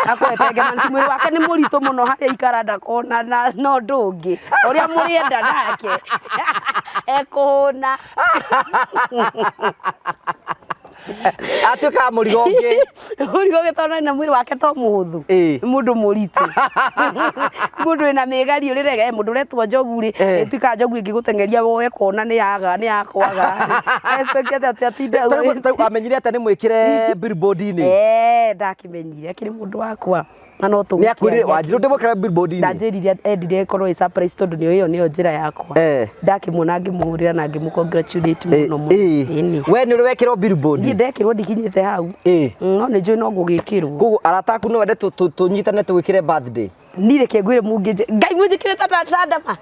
Akwetenge mwĩrĩ wake nĩ mũritũ mũno harĩa aikara ndakona na na ũndũ ũngĩ ũrĩa mũrĩenda nake ekũhũna. Atuĩkaga mũrigo ũngĩ. Mũrigo ũngĩ tondũ na mwĩrĩ wake to mũhũthũ. Ĩĩ. Nĩ mũndũ mũritũ. Mũndũ wĩna mĩgario rĩrĩa mũndũ ũretwo njogu rĩ, Eh. ĩtuĩkaga njogu ĩngĩgũteng'eria woe kona nĩ yaga nĩ yakwaga. Expect atĩ atinde Ta rĩu amenyire atĩa nĩ mwĩkĩre billboard-inĩ? Eh, ndakĩmenyire akĩrĩ mũndũ wakwa. Na no Nĩ akwĩrire tũgũkĩaria. Wanjiru ndĩmwĩkĩra billboard-inĩ. Ndanjĩrire endire ĩkorwo ĩ surprise tondũ nĩyo ĩyo nĩyo njĩra yakwa. Ndakĩmuona ngĩmũhũrĩra na ngĩmũ congratulate mũno mũno. Ĩni. We nĩ ũrĩ wekĩrwo billboard? Niĩ ndekĩrwo ndikinyĩte hau. No nĩ njũĩ no ngũgĩkĩrwo. Koguo arata aku no wende tũnyitane tũgwĩkĩre birthday? Niĩ reke ngwĩre mũngĩnjĩ Ngai mũnjĩkĩre ta ta ndama.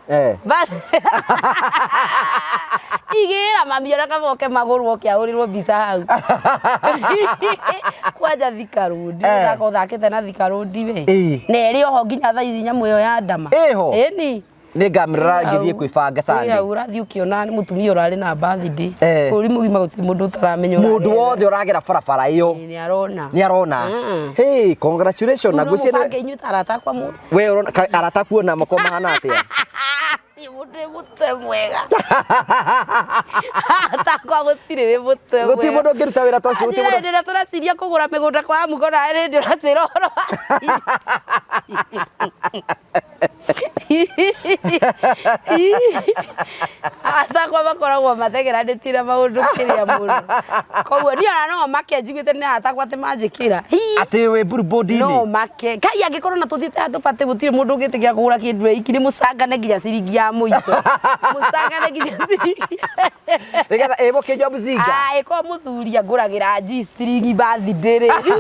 Igĩra mami ona kaba oke magũrũ oke ahũrĩrwo mbica hau. Kwanja Thika Road. Ũthaka ũthakĩte na Thika Road we. Na ĩrĩ oho nginya thaa ici nyamũ ĩyo ya ndama. Ĩho? Ĩni. Nĩ ngamĩrora ngĩthiĩ kwĩbanga Sunday. Hau ũrathiĩ ũkĩona nĩ mũtumia ũrarĩ na birthday. Bũrũri mũgima gũtirĩ mũndũ ũtaramenya Mũndũ wothe ũragera barabara ĩyo nĩ arona. Nĩ arona. Hey, congratulations na No ngwĩciria mũbange inyuĩ ta arata akwa mũ. We ũrona arata aku ona makorwo mahana atĩa? Niĩ mũndũ wĩ mũtwe mwega. Arata akwa gũtirĩ wĩ mũtwe mwega. Gũtirĩ mũndũ ũngĩruta wĩra ta ũcio, gũtirĩ Anjĩra mũndũ. hĩndĩ ĩrĩa tũraciria kũgũra mĩgũnda kwa Amugo na hĩndĩ ũranjĩra ũhoro wa Arata akwa makoragwo mathegeranĩtie na maũndũ kĩrĩa mũno. Koguo niĩ ona no make njiguĩte nĩ arata akwa atĩ manjĩkĩra. Atĩ wĩ billboard-inĩ? No make. Ngai angĩkorwo na tũthiĩte handũ party gũtirĩ mũndũ ũngĩtĩkĩra kũgũra kĩndũ e iki nĩ mũcangane nginya ciringi ya mũico. Mũcangane nginya ciringi. Nĩgetha ĩ mũkĩnyua mzinga. Ah, ĩkorwo mũthuri angũragĩra G-string birthday rĩ. Rĩu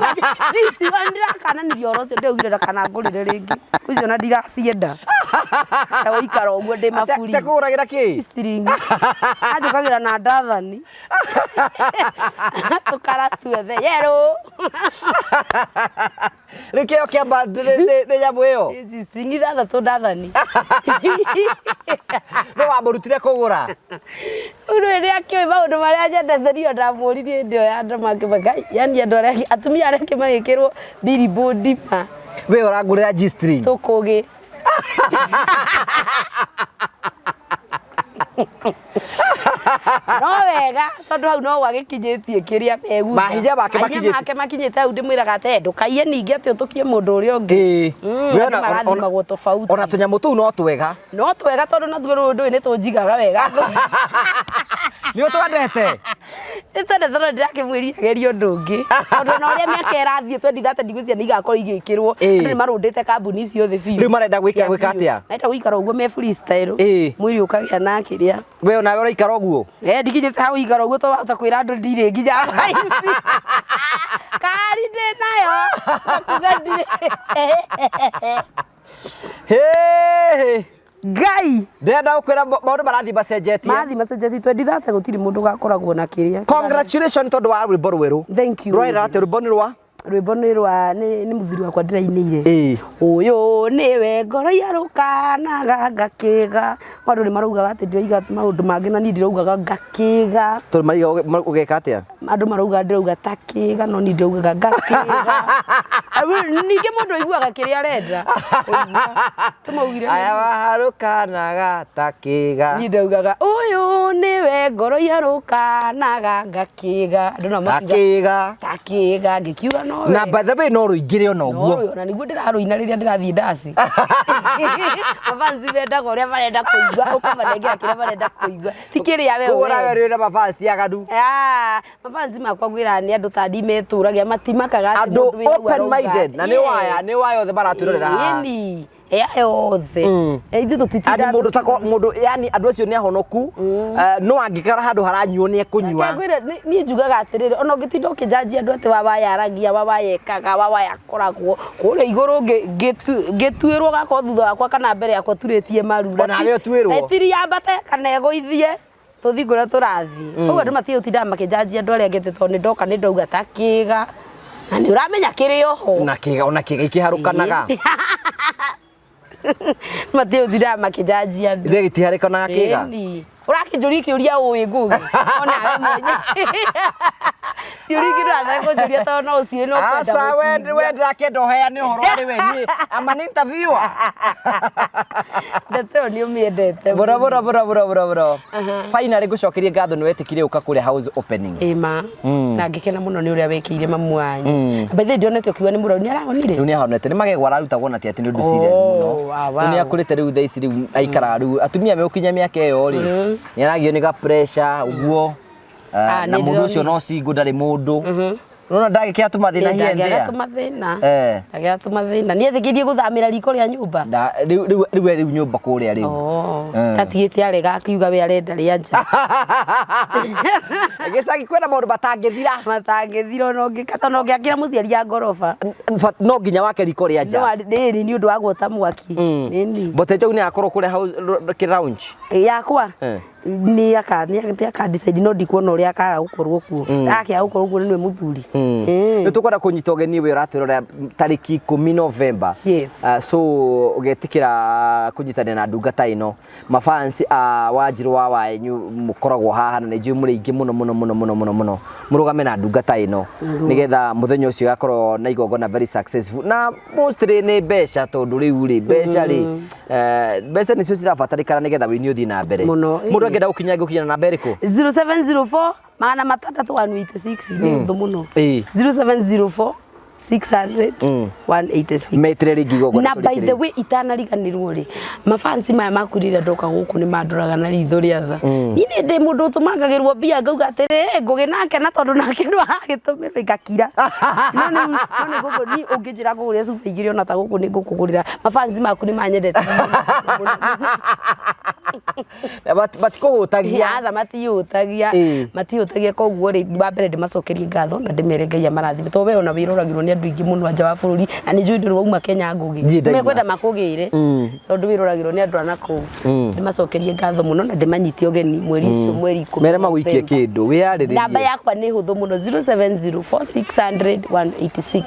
G-string ona ndĩrakananirie ũhoro ũcio ndĩraugire ndakanangũrĩre rĩngĩ. Icio ona ndiracienda. Ta gũikara ũguo ndĩ maburi. Atekũgũragĩra kĩ? String. Anjũkagĩra na ndathani. Tũkara tuothe yerũ. Rĩu kĩo kĩa birthday nĩ nyamũ ĩyo. G-string ithathatũ ndathani. No wamũrutire kũgũra. Rĩu nĩ nĩ akĩũĩ maũndũ marĩa nyendete niĩ ndamũririe hĩndĩ ĩyo ya andũ makĩmaka yani andũ arĩa atumia arĩa angĩ magĩkĩrwo billboard ma. We ũrangũrĩra G-string. Tũkũgĩ. No wega tondũ hau no gwagĩkinyĩtie kĩrĩa megutha. Mahinya make Mahinya makinyĩtie. make makinyĩte hau ndĩmwĩraga atĩ ndũkaiye ningĩ atĩ ũtũkie mũndũ ũrĩa ũngĩ. We Andũ marathimagwo tofauti. Ona tũnyamũ tũu no twega. No twega tondũ natuo rũĩ ndũĩ nĩ tũnjigaga wega. Nĩ ũtwendete? Nĩ twendete tondũ ndĩrakĩmwĩria agerie ũndũ ũngĩ. Tondũ ona ũrĩa mĩaka ĩrathiĩ 2030 ndigwĩciria nĩ igakorwo igĩkĩrwo. Andũ nĩ marũndĩte kambuni icio thĩ biũ. Rĩu marenda gwĩka gwĩka atĩa? Marenda gũikara ũguo me freestyle. Mwĩrĩ ũkagĩa na kĩrĩa. We onawe ũraikara ũguo? Ndikinyĩte hau ikara ũguo tondũ wahota kwĩra andũ ndirĩ nginya thaa ici. Kari ndĩ nayo. Kuga ndirĩ. Hey! Ngai! Ndĩrenda gũkwĩra maũndũ marathiĩ macenjetie. Marathiĩ macenjetie 2030 gũtirĩ mũndũ ũgakoragwo na kĩrĩa. Congratulations tondũ wa rwĩmbo rwerũ. Thank you. Rwaira atĩa rwĩmbo nĩ rwa? Rwĩmbo nĩ rwa nĩ mũthuri wakwa ndĩrainĩire. Ũyũ nĩwe ngoro yarũkanaga ngakĩga. Andũ nĩ maraugaga atĩ ndĩroiga maũndũ mangĩ na niĩ ndĩraugaga ngakĩga. Tondũ marauga ũgeka atĩa? Andũ marauga ndĩrauga ta kĩga no niĩ ndĩraugaga ngakĩga. Ningĩ mũndũ aiguaga kĩrĩa arenda. Tũmaugire. Aya waharũkanaga ta kĩga. Niĩ ndaugaga ũyũ nĩwe ngoro yarũkanaga ngakĩga. Andũ nao makiuga Ta kĩga. Ta kĩga ngĩkiuga no Na by the way no rũingĩre ona ũguo. Na nĩguo ndĩrarũina rĩrĩa ndĩrathiĩ ndaci. Mafansi mendaga ũrĩa marenda kũigua ũkamanengera kĩrĩa marenda kũigua. Ti kĩrĩa we Koguo nawe ũrenda. ũrĩ na mafansi aganu. Ah, mafansi makwa ngwĩra nĩ andũ ta ndimetũragia matimakaga atĩ Andũ mũndũ wĩ hau open arauga minded na atĩ. nĩ waya nĩ waya othe maratwĩrorera haha. Ĩni, aya othe. Ithuĩ tũtitindaga Ani mũndũ ta mũndũ yani andũ acio nĩ ahonoku no angĩkara handũ haranyuo nĩ ekũnyua. Reke ngwĩre niĩ njugaga atĩrĩrĩ ona ũngĩtinda ũkĩnjanjia andũ atĩ wawa yaragia wawa yekaga wawa yakoragwo kũrĩa igũrũ ngĩtuĩrwo gakorwo thutha wakwa kana mbere yakwa turĩtie maru. Ona we ũtuĩrwo. Ratiri yambate kana ĩgũithie tũthiĩ kũrĩa tũrathiĩ. Koguo andũ matige gũtindaga makĩnjanjia andũ arĩa angĩ atĩ tondũ nĩ ndoka nĩ ndauga ta kĩga. Na nĩ ũramenya kĩrĩ oho. Na kĩga ona kĩga ikĩharũkanaga. Matige gũtindaga makĩnjanjia andũ. Ithe gĩtiharĩkanaga kĩga. Ĩni. Ũrakĩnjũria kĩũria ũĩ Ngũgĩ. Onawe mwenye. Ciũria ingĩ ndũracoka kũnjũria tondũ no ũciũĩ no kwenda Aca we gũciigua. we ndĩrakĩenda ũheane ũhoro arĩ we niĩ I'm an interviewer. Ndeto ĩyo nĩ ũmĩendete. Mũno mũno mũno mũno mũno mũno. Finally ngũcokerie ngatho nĩ wetĩkire gũka kũrĩa house opening. Ĩma. Na ngĩkena mũno nĩ ũrĩa wĩkĩire mamu wanyu. By the way ndionete ũkiuga nĩ mũrwaru nĩ arahonire? Rĩu nĩ ahonete nĩ magego ararutagwo na ti atĩ nĩ ũndũ serious mũno. Oh, wow, Rĩu nĩ akũrĩte rĩu thaa ici rĩu aikaraga rĩu atumia megũkinya mĩaka ĩyo rĩ nĩ aragio nĩ ga pressure ũguo Ah, na nĩ mũndũ ũcio ndĩronire. no single ndarĩ mũndũ. Nona ndagĩkĩa tũmathĩna here and Ndangĩaga there. tũmathĩna. Eh. Ndangĩaga tũmathĩna. Nĩ etĩkĩrie gũthamĩra riko rĩa nyũmba. Rĩu rĩu rĩu rĩu nyũmba kũrĩa rĩu. Oh, Eh. tatigĩte arega akiuga we arenda rĩa nja. Gĩcagi kwĩna maũndũ matangĩthira. Matangĩthira ona ũngĩkata ona ũngĩakĩra mũciari ya ngoroba. No nginya wake riko rĩa No nja. rĩrĩ nĩ ũndũ wa guota mwaki. Ĩni. Mbote Njogu nĩ agakorwo kũrĩa kĩ lounge. Yakwa Eh. nĩ aka nĩ aka decide no ndikuona ũrĩa akaga gũkorwo kuo. Akĩaga gũkorwo kuo nĩwe mũthuri. Eh. Nĩ tũkwenda kũnyita ũgeni we ũratwĩrorera tarĩki 10 November. Yes. So ũgetĩkĩra kũnyitanĩra na ndungata ĩno mafans a Wanjirũ wa Wanyu mũkoragwo haha na nĩ njũĩ mũrĩ aingĩ mũno mũno mũno mũno mũno mũno mũrũgame na ndungata ĩno nĩgetha mũthenya ũcio ĩgakorwo na igongona very successful na mostly nĩ mbeca tondũ rĩu rĩ mbeca rĩ mbeca nĩcio cirabatarĩkana nĩgetha wĩini ũthiĩ na mbere Mũno, mũndũ angĩenda gũkinya ngũkinya na namba ĩrĩkũ? 0704 600 186 nĩ ũthũ mũno. Ĩĩ. 0704 600 186. Metĩre rĩngĩ igongona Na by the way itanariganĩrwo rĩ mafansi maya maku rĩrĩa ndoka gũkũ nĩ mandoraga na ritho rĩa tha. Niĩ nĩ ndĩ mũndũ ũtũmangagĩrwo mbia ngauga atĩrĩ ngũgĩ nake na tondũ nake ndũ aragĩtũmĩra ngakira. No nĩ no nĩ gũkũ niĩ ũngĩnjĩra ngũgũrĩre cuba igĩrĩ ona ta gũkũ nĩ ngũkũgũrĩra. Mafansi maku nĩ manyendete mũno. Matikũhũtagia. Aca matihũtagia. Ĩĩ. Matihũtagia koguo rĩ wa mbere ndĩmacokerie ngatho na ndĩmere Ngai amarathime tondũ we ona wĩroragĩrwo nĩ andũ aingĩ mũno nja wa bũrũri na nĩ njũĩ ndũrĩ wauma Kenya Niĩ Ngũgĩ ndauma. mekwenda makũgĩre tondũ wĩroragĩrwo nĩ andũ a nakũu. Ndĩmacokerie ngatho mũno na ndĩmanyite ũgeni mweri ũcio mweri 10 Mere magũikie November. kĩndũ wĩyarĩrĩrie. Namba yakwa nĩ hũthũ mũno 0704 600 186.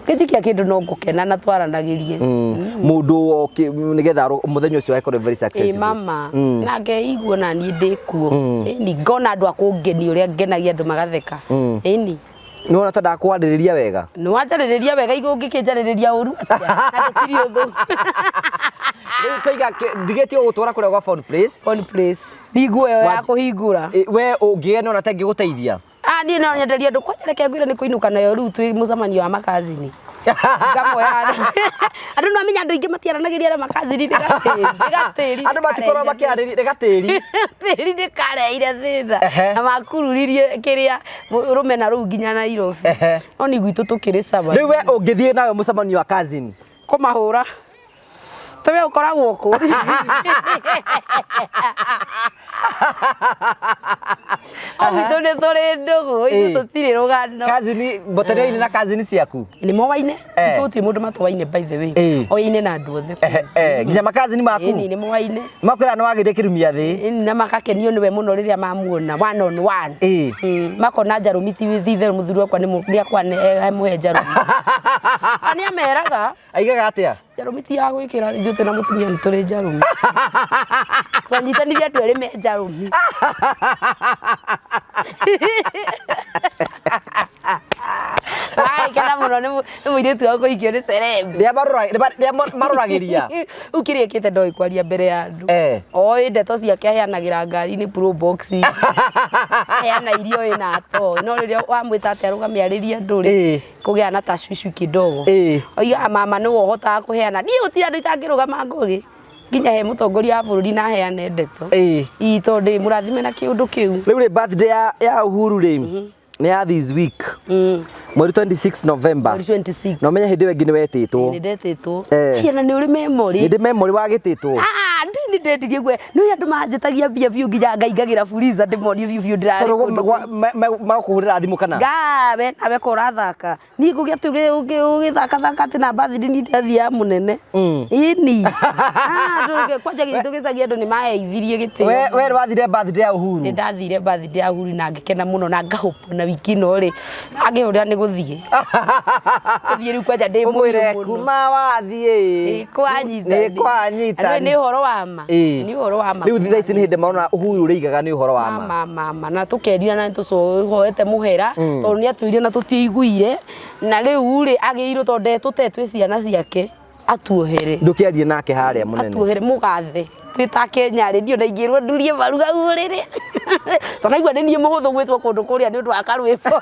Ũngĩnjikia kĩndũ no ngũkena na twaranagĩrie. Mũndũ oke nĩgetha mũthenya ũcio akorwo very Ĩ successful. mama na ngeigua na niĩ ndĩ kuo. Ĩni ngona andũ a kũngenia ũrĩa ngenagia andũ magatheka. Ĩni Nĩ wona ta ndakwarĩrĩria wega. nĩ wanjarĩrĩria wega igũ ũngĩkĩnjarĩrĩria ũru atĩa na tũtirĩ ũthũ. Rĩu tũiga ndigĩtie gũgũtwara kũrĩa gwa Phone Place. Phone place hingo ĩyo ya kũhingũra. We ũngĩgĩa nĩ wona ta ingĩgũteithia. Ah niĩ no nyenderie andũ kwanja reke ngwĩre nĩ kũinũka nayo rĩu twĩ mũcemanio wa makazini. Ngamoya andũ no amenya andũ aingĩ matiaranagĩria na makazini nĩ gatĩri nĩ gatĩri. Andũ matikorwo makĩarĩria nĩ gatĩri. Tĩri nĩ kareire thĩna Ehe. na makururirie kĩrĩa rũmena rũu nginya Nairobi. Ehe. No nĩ gwitũ tũkĩrĩ sawa. Rĩu we ũngĩthiĩ nawe mũcemanio wa cousin. Kũmahũra. Tawe ũkoragwo kũ? O gwitũ nĩ tũrĩ ndũgũ, ithuĩ Ĩĩ. tũtirĩ rũgano. Cousin mbotereire na cousin ciaku. Nĩ moaine? Eh. Tũtirĩ mũndũ matoaine by the way. Ĩĩ. Oine na andũ othe. Ehe, eh, nginya makazini maku. Ĩni nĩ moaine. Makwĩra nĩ wagĩire kĩrumia thĩ. Ĩni na makakenio nĩwe mũno rĩrĩa mamuona one on one. Ĩĩ. Makona njarũmi ti itherũ mũthuri wakwa nĩ akwa mũhe njarũmi. Na nĩ ameraga Aigaga atĩa? njarũmi ti ya gwĩkĩra ithuĩ twĩna mũtumia nĩ tũrĩ njarũmi. Twanyitanire andũ erĩ me njarũmi. Ai, kena mũno nĩ mũirĩtu wa kũhikio nĩ celeb. Rĩrĩa maroragĩria. Rĩu kĩrĩa ĩkĩte ndoĩ kwaria mbere ya andũ. Eh. Oĩ ndeto ciake aheanagĩra ngari-inĩ Probox. Aheana irio ĩna ato. No rĩrĩa wamwĩta atĩ arũgame arĩrie andũ rĩ, Ĩĩ. kũgĩa na tashwishi kidogo. Ĩĩ. Oigaga mama nĩwe ũhotaga kũheana. Niĩ gũtirĩ andũ itangĩrũgama Ngũgĩ. Nginya he mũtongoria wa bũrũri na aheane ndeto. Ĩĩ. Ii tondũ ndĩ mũrathime na kĩũndũ kĩu. Rĩu rĩ birthday ya Uhuru rĩ nĩ ya this week. Mweri 26 November. Mweri 26. Na ũmenye hĩndĩ ĩyo ĩngĩ nĩ wetĩtwo. Nĩ ndetĩtwo. Eh. Hiana nĩ ũrĩ memory. Nĩ ndĩ memory wagĩtĩtwo. Ah, ndĩ nĩ ndendirie guoya. Nĩ andũ manjĩtagia mbia biũ nginya ngaingagĩra fuliza ndĩmonie biũ biũ ndĩrarĩ Tondũ kũndũ magakũhũrĩra thimũ kana? Ngawe nawe ko ũrathaka. Niĩ ngũgĩa atĩ ũgĩthakathaka atĩ na mbathi niĩ ndathiaga mũnene. Ĩni. Ah, kwanja gitũ gĩcagi andũ nĩ maheithirie gĩtĩo. We wathire birthday ya Uhuru. Nĩ ndathire birthday ya Uhuru na ngĩkena mũno na ngahũpwo na wiki ĩno rĩ angĩhũrĩra nĩ gũthiĩ. Gũthiĩ rĩu kwanja ndĩ mũirũ Ũmwĩre mũno. kuma wathiĩ. Nĩ kwanyita. Nĩ kwanyita. Andũ nĩ ũhoro wa ma. Ĩĩ. Nĩ ũhoro wa ma. Rĩu thaa ici nĩ hĩndĩ marona Uhuru ũrĩigaga nĩ ũhoro wa ma. Ma ma na tũkerira na nĩtũcoete mũhera tondũ nĩ atwĩrire na tũtiaiguire na rĩu rĩ agĩrĩirwo tondũ tũte twĩ ciana ciake atuohere. Ndũkĩarie nake harĩa mũnene. Atuohere mũgathe twĩ ta Kenya rĩ niĩ ona ingĩrwo ndurie maru hau ũrĩrĩ tondũ naigua nĩ niĩ mũhũthũ gwĩtwo kũndũ kũrĩa nĩ ũndũ wa karwĩmbo.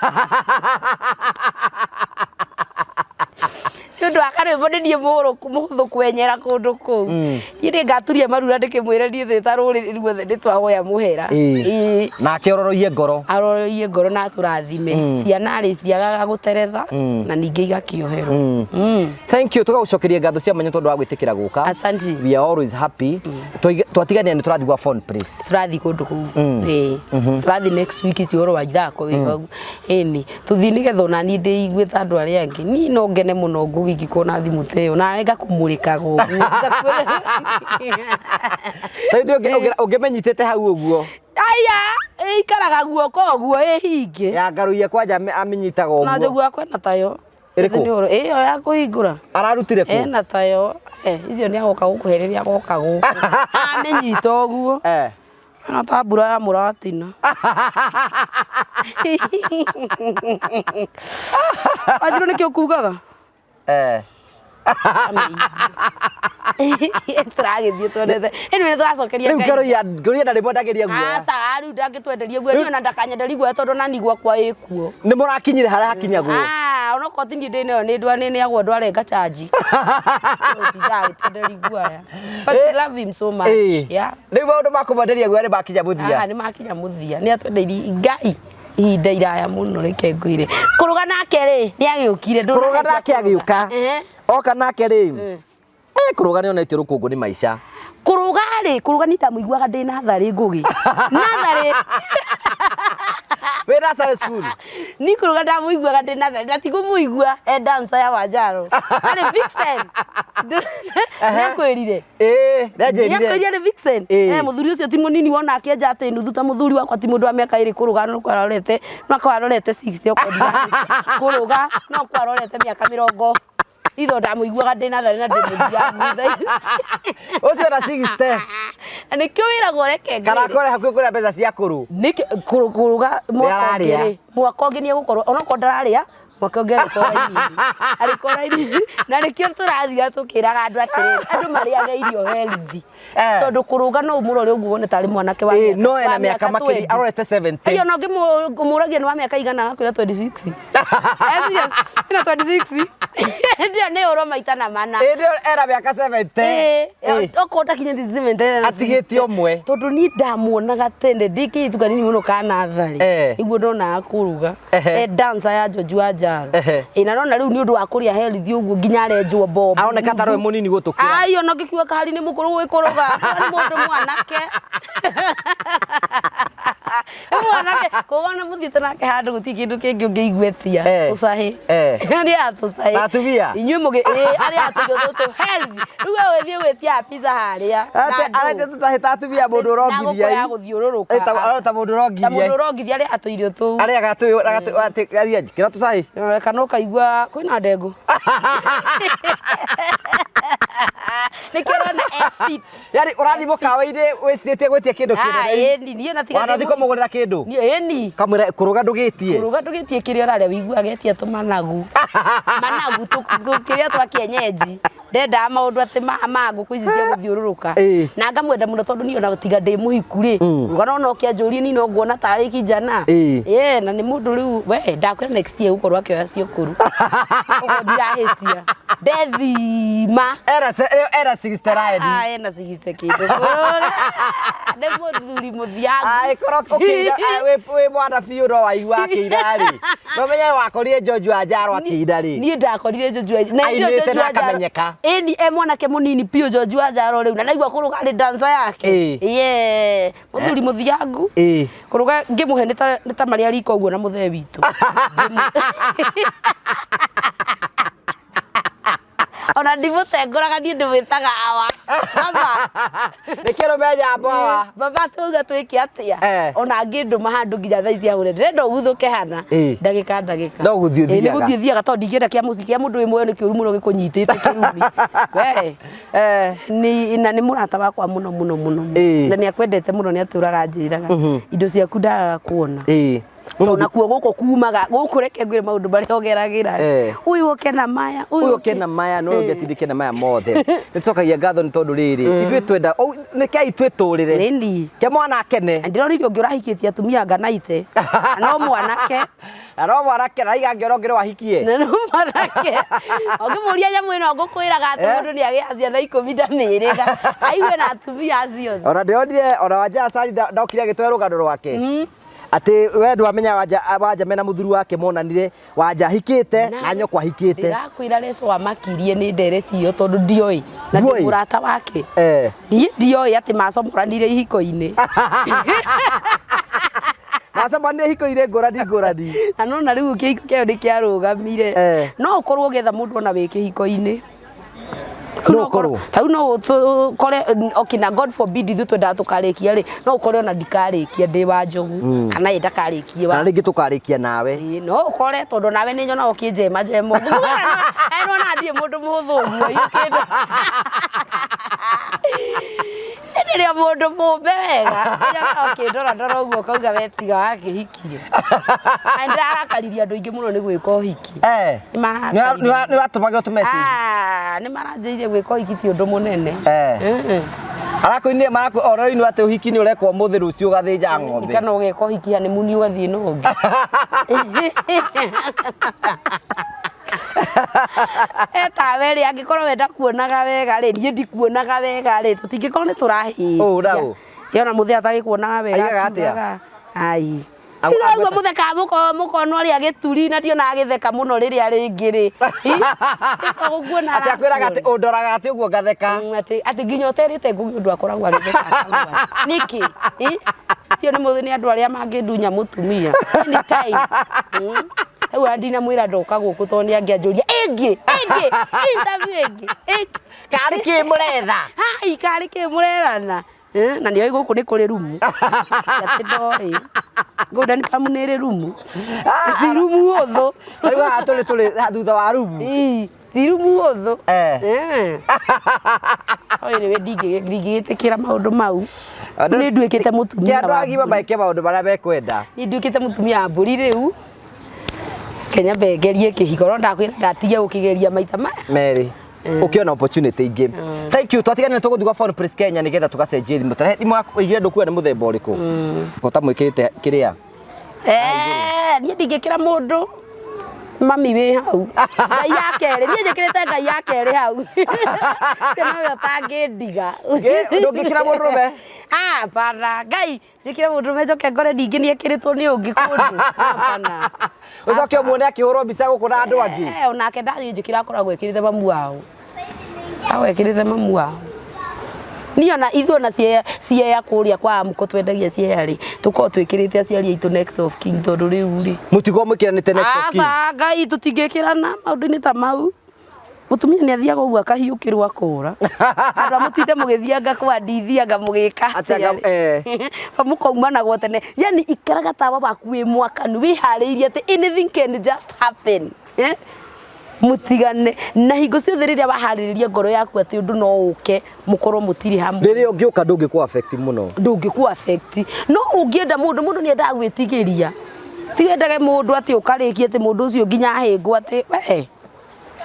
Nĩ Nĩ ũndũ wa karwĩmbo nĩ niĩ mũhũthũ kwenyera kũndũ kũu. Niĩ nĩ ngaturia marura ndĩkĩmwĩre niĩ thĩ ta rũrĩrĩ ruothe nĩ twahoya mũhera. Ĩĩ. Nake ororoiye ngoro. Aroroiye ngoro na atũrathime. Ciana rĩ citiagaga gũteretha na ningĩ igakĩoherwo. Thank you, tũgagũcokeria ngatho cia mwanya tondũ wa gwĩtĩkĩra gũka. Asante. We are always happy. Twatiganĩra nĩ tũrathiĩ gwa phone please. Tũrathiĩ kũndũ kũu. Ĩĩ. Tũrathiĩ next week ti ũhoro wa ithako wĩ hau. Ĩni. Tũthiĩ nĩgetha ona niĩ ndĩigue ta andũ arĩa angĩ. Niĩ no ngene mũno Ngũgĩ ingĩkorwo na thimũ ta ĩyo nawe ngakũmũrĩkaga ũguo. Ta rĩu ũngĩmĩnyitĩte hau ũguo. Aya, ĩikaraga guoko ũguo ĩhinge. Ya ngaruiya kwanja amĩnyitaga ũguo. Na njogu yakwa ĩna tayo. Ĩrĩkũ? Nĩ ũhoro ĩyo ya kũhingũra. Ararutire kũ? Ena tayo. Icio nĩ agoka gũkũhe rĩrĩa agoka gũkũ. Amĩnyita ũguo. Ĩno ta mbura ya mũratina. Wanjirũ nĩkĩ ũkugaga? Tũragĩthiĩ tuonete. Anyway, nĩ tũracokeria Rĩu Ngai. ngaruiya ngaruiya ndarĩ mwendageria guoya. Aca, rĩu ndangĩtwenderia guoya. Niĩ ona ndakanyenderia guoya tondũ ona niĩ gwakwa ĩkuo. Nĩ mũrakinyire harĩa hakinyagwo. Ah, onokorwo ti niĩ ndĩ nayo nĩ ndwa nĩ ndware ngacanji. Ndagĩtwenderia guoya. But we love him so much. Yeah. Rĩu maũndũ ma kũmwenderia guoya nĩ makinya mũthia. Ah, nĩ makinya mũthia. Nĩ atwendeirie Ngai ihinda iraya mũno reke ngwĩre. Kũrũga nake rĩ, nĩ agĩũkire. Kũrũga nake agĩũka. Oka nake rĩ, kũrũga nĩ onetio rũkũngũ nĩ maica. Kũrũga rĩ, kũrũga nĩ ndamũiguaga ndĩ natharĩ Ngũgĩ. Natharĩ. Wĩ nursery school? Ni kũrũga ndamũiguaga ndĩ natharĩ na ti kũmũigua e dancer ya Wanjaro. Arĩ vixen. Nĩakwĩrire? Ĩĩ, nĩanjĩrire. Nĩakwĩrire arĩ vixen? Ĩĩ. Eh, mũthuri ũcio ti mũnini wona akĩenja atĩ nuthu ta mũthuri wakwa ti mũndũ wa mĩaka ĩrĩ kũrũga no kwarorete no kwarorete 60 okorwo ndirahĩtia. Kũrũga no kwarorete mĩaka mĩrongo itho ndamũiguaga ndĩ natharĩ na ndĩmũthiaga thutha. Ũcio na 60. Na nĩkĩo wĩragwo reke ngwĩre. Kana akore hakuhĩ kũrĩa mbeca cia kũrũ. Nĩkĩ kũrũga mwaka Nĩararĩa. ũngĩ rĩ, mwaka ũngĩ nĩegũkorwo onokorwo ndararĩa mwaka ũngĩ arĩkorwo raini-inĩ. Arĩkorwo raini-inĩ. Na nĩkĩo tũrathiĩ tũkĩraga andũ atĩrĩrĩ, andũ marĩage irio healthy. Tondũ kũrũga no ũmũrore ũguo wone tarĩ mwanake wa Ĩĩ, mĩaka no ena wa mĩaka mĩaka makĩria 20. arorete 70. Aiyo na ũngĩmũragia nĩ wa mĩaka igana agakwĩra 26. Ena 26. Ndio nĩ ũro maita na mana. Ĩĩ, ndio ena mĩaka 70. Ĩĩ, Ĩĩ. okorwo ndakinyĩtie 70 ena Atigĩtie ũmwe. Tondũ niĩ ndamuonaga tene ndĩ kĩirĩtu kanini mũno ka natharĩ. Nĩguo ndonaga kũruga. E dancer ya George wa Njaro. Ĩĩ, na nona rĩu nĩ ũndũ wa kũrĩa healthy ũguo nginya arenjwo bomb. Aroneka ta arĩ mũnini gũtũkĩra. Ai, ona ũngĩkiuga kahari nĩ mũkũrũ gwĩkũrũga. Nĩ mũndũ mwanake. Nĩ mwanake. Koguo ona mũthiĩte nake handũ gũtirĩ kĩndũ kĩngĩ ũngĩigua etia. Tũcahĩ. Arĩaga tũcahĩ. Na atumia? Inyuĩ mũgĩ ĩĩ arĩaga tũirio tũtũ healthy. Rĩu we ũgĩthiĩ gwĩtia pizza harĩa. na Ate ndũ. arete tũcahĩ ta atumia mũndũ Na ũrongithia. ngũkũ ya gũthiũrũrũka. Ta mũndũ ũrongithia. Ta mũndũ ũrongithia arĩaga tũirio tũu. Arĩaga tũu agathiĩ kĩra tũcahĩ. Kana ũkaigua kwĩna ndengũ. Nĩkĩo ũrona e fit. Yaani ũrathiĩ mũkawa-inĩ wĩcirĩtie gwĩtia kĩndũ Ah, kĩnene. ĩni, niĩ ona tiga Wanathiĩ ndĩ- kũmũgũrĩra kĩndũ. Niĩ ĩni. Kamwĩra kũrũga ndũgĩtie. Kũrũga ndũgĩtie kĩrĩa ũrarĩa wĩiguaga etia tũmanagu. Managu kĩrĩa twa kienyeji. Ndendaga maũndũ atĩ ma ngũkũ ici cia gũthiũrũrũka. Na ngamwenda mũno tondũ niĩ ona tiga ndĩ mũhiku rĩ, kũrũga no ũkĩanjũrie niĩ no nguona tarĩ kijana. Ĩĩ, na nĩ mũndũ rĩu we ndakwĩra next year egũkorwo akĩoya ciũkũrũ. Ũguo ndirahĩtia. Ndethima. Era 69. Ah, ena 60 kĩndũ. Kũrũga. Nĩ mũthuri mũthiangu. Angĩkorwo ũkĩira wĩ mwana biũ no waigua akĩira rĩ. No menye wakorire George wa Njaro akĩira rĩ. Niĩ ndakorire George wa na ndio Ainĩte George na wa Njaro. akamenyeka. Ĩni e mwanake mũnini biũ George wa Njaro rĩu na ndaigua kũrũga arĩ dancer yake. Yeah. Mũthuri mũthiangu. Kũrũga ngĩmũhe nĩ ta marĩa riko ũguo na mũthee witũ. Ona ndimũtengũraga niĩ ndĩmwĩtaga awa. Baba. Nĩkĩo rũme nyambo awa. Baba twauga twĩke atĩa? Ona angĩndũma handũ nginya thaa ici ahũre ndĩrenda ũguthũke hana. Ndagĩka ndagĩka. No gũthiĩ Ĩĩ, nĩ ũthiaga. gũthiĩ thiaga tondũ ndingĩenda kĩa mũciĩ kĩa mũndũ wĩ muoyo nĩ kĩũru mũno gĩkũnyitĩte kĩrumi. We. Ni na nĩ mũrata wakwa mũno mũno mũno. Na nĩ akwendete mũno nĩ atũraga anjĩraga. Indo ciaku ndagaga kuona. Tondũ nakuo gũkũ kumaga gũkũ, reke ngwĩre maũndũ marĩa ũgeragĩra. Ũyũ ũke na maya, ũyũ ũke na maya na ũyũ ũngĩ atindĩke na maya mothe. Nĩ tũcokagia ngatho nĩ tondũ rĩrĩ ithuĩ twenda nĩ kei twĩtũrĩre. Ĩni. Ke mwana akene. Ndĩronire ũngĩ ũrahikĩtie atumia nganaite na no mwanake. Na no mwanake na aiga ngĩona ũngĩ no ahikie. Na no mwanake ũngĩmũria nyamũ ĩno ngũkwĩraga atĩ mũndũ nĩ agĩa ciana 10 ndamĩrĩga aigue na atumia acio othe. Ona ndĩronire ona Wanja Asali ndokire agĩtwara rũgano rwake atĩ we ndwamenya Wanja, Wanja mena mũthuri wake monanire Wanja ahikĩte na nyũkwa ahikĩte. Ndĩrakwĩra Leso amakirie nĩ ndereti ĩyo tondũ ndioĩ na ndĩ Ndũĩ? mũrata wake. Niĩ ndioĩ atĩ macomoranire ihiko-inĩ. Macomoranire ihiko-inĩ ngũrani ngũrani. Na nona rĩu kĩhiko kĩao nĩ kĩarũgamire. No ũkorwo ũgĩetha mũndũ ona wĩ kĩhiko-inĩ. No ũkorwo. Ta rĩu no ũkore, okay, na God forbid ithuĩ twendaga tũkarĩkia rĩ, no ũkore ona ndikarĩkia ndĩ wa Njogu, kana ye ndakarĩkie wa. Kana rĩngĩ tũkarĩkia nawe. Ĩĩ, no ũkore tondũ nawe nĩ nyonaga ũkĩnjema njema ũguo. Nona ndirĩ mũndũ mũhũthũ ũguo, kĩndũ. Nĩrĩo mũndũ mũmbe wega, nyonaga ũkĩndora ndora ũguo ũkauga we tiga wakĩhikirie. Na nĩndarakaririe andũ aingĩ mũno nĩ gwĩka ũhiki. Nĩmarakaririe. Nĩ watũmagĩrwo tũ message? Ah, nĩmaranjĩrire gwĩka ũhiki ti ũndũ mũnene. Arakũinire marakũ oroinwo atĩ ũhiki nĩ ũrekwo ũmũthĩ rũciũ ũgathĩnja ng'ombe. Kana ũgeka ũhiki honeymoon ũgathiĩ na ũngĩ. Etawe rĩ, angĩkorwo we ndakuonaga wega rĩ, niĩ ndikuonaga wega rĩ, tũtingĩkorwo nĩ tũrahĩtia. Ũũ na ũũ. Ye ona mũthee atagĩkuonaga wega Aigaga atĩa? akiugaga, ai. Au- Tiga ũguo agweta- mũthekaga mũkona ũrĩa gĩturi na ndionaga agĩtheka mũno rĩrĩa rĩngĩ rĩ. Ũguo Atĩ akwĩraga atĩ ũndoraga atĩ ũguo ngatheka. Atĩ atĩ nginya ũterĩte Ngugi ũndũ akoragwo agĩtheka akauga. Nĩkĩ? Cio nĩ nĩ andũ arĩa mangĩndunya mũtumia. Anytime. Rĩu ona ndinamwĩra ndoka gũkũ tondũ nĩ angĩanjũria ĩngĩ ĩngĩ interview ĩngĩ ĩngĩ. Karĩ kĩ mũretha? Hai, karĩ kĩ mũrerana? Na nĩoĩ gũkũ nĩ kũrĩ rumu. Atĩ ndoĩ. Golden Palm nĩ ĩrĩ rumu. Ti rumu hũthũ. Rĩu haha tũrĩ tũrĩ thutha wa rumu. Ii, ti rumu hũthũ. Oĩ nĩwe ndingĩgĩtĩkĩra maũndũ mau. Nĩ nduĩkĩte mũtumia Kĩ andũ wa agima mbũri. meke maũndũ marĩa mekwenda. Nĩ nduĩkĩte mũtumia wa mbũri rĩu. Kenya mbengerie kĩhiko no ndakwĩra ndatigia gũkĩgeria maita maya. Merĩ. Ũkĩona opportunity ingĩ. Thank you. Twatiganire tũgũthiĩ gwa Phone Place Kenya nĩgetha tũgacenjie thimũ. Tarehe thimũ yaku ũigire ndũkuoya nĩ mũthemba ũrĩkũ? Ũta mwĩkĩrĩte kĩrĩa? Niĩ ndingĩkĩra mũndũ mami wĩ hau. Ngai ya kerĩ, niĩ njĩkĩrĩte Ngai ya kerĩ hau. Ũcio nowe ũtangĩndiga. Ndũngĩkĩra mũndũrũme? Hapana, Ngai njĩkĩre mũndũrũme njoke ngore ningĩ nĩ ekĩrĩtwo nĩ ũngĩ kũndũ. Hapana. Ũcoke ũmuone akĩhũrwo mbica gũkũ na andũ angĩ. Onake ndathiĩ njĩkĩra akoragwo ekĩrĩte mamu wao. Akoragwo ekĩrĩte mamu wao. Niĩ ona ithuĩ ona ciea kũrĩa kwa Amko twendagia ciea rĩ, tũkoragwo twĩkĩrĩte aciari aitũ next of kin tondũ rĩu rĩ. Mũtikoragwo mwĩkĩranĩte next of kin? Aca Ngai tũtingĩkĩrana maũndũ-inĩ ta mau. Mũtumia nĩ athiaga ũguo akahiũkĩrwo akora. Andũ a mũtinde mũgĩthianga kwa ndithianga mũgĩka atĩa rĩ. Mũkaumanagwo tene. Yani ikaraga tawa waku wĩ mwakanu wĩharĩirie atĩ anything can just happen. Mũtigane na hingo ciothe rĩrĩa waharĩrĩria ngoro yaku atĩ ũndũ no ũke mũkorwo mũtirĩ hamwe. Rĩrĩa ũngĩũka ndũngĩkũ affect mũno. Ndũngĩkũ affect. No ũngĩenda mũndũ, mũndũ nĩ endaga gwĩtigĩria. Ti wendage mũndũ atĩ ũkarĩkia atĩ mũndũ ũcio nginya ahĩngwo atĩ we.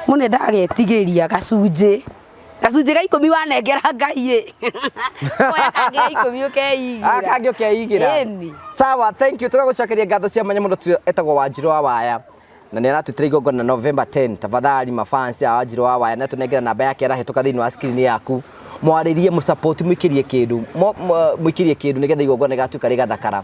Mũndũ nĩ endaga agetigĩria gacunjĩ. Gacunjĩ ga 10 wanengera Ngai ĩ. Oya kangĩ ga 10 ũkeigĩra. Kangĩ ũkeigĩra. Ĩni. Sawa, thank you. Tũgagũcokeria ngatho cia mwanya mũno etagwo Wanjirũ wa Waya. Na nĩ aratwĩtĩra igongona November 10. Tafadhali mafans a Wanjirũ wa Waya na tũnengera namba yake arahĩtũka thĩinĩ wa screen yaku. Mwarĩrie, mũsupport, mũikĩrie kĩndũ. Mũikĩrie kĩndũ nĩgetha igongona rĩgatuĩka rĩgathakara.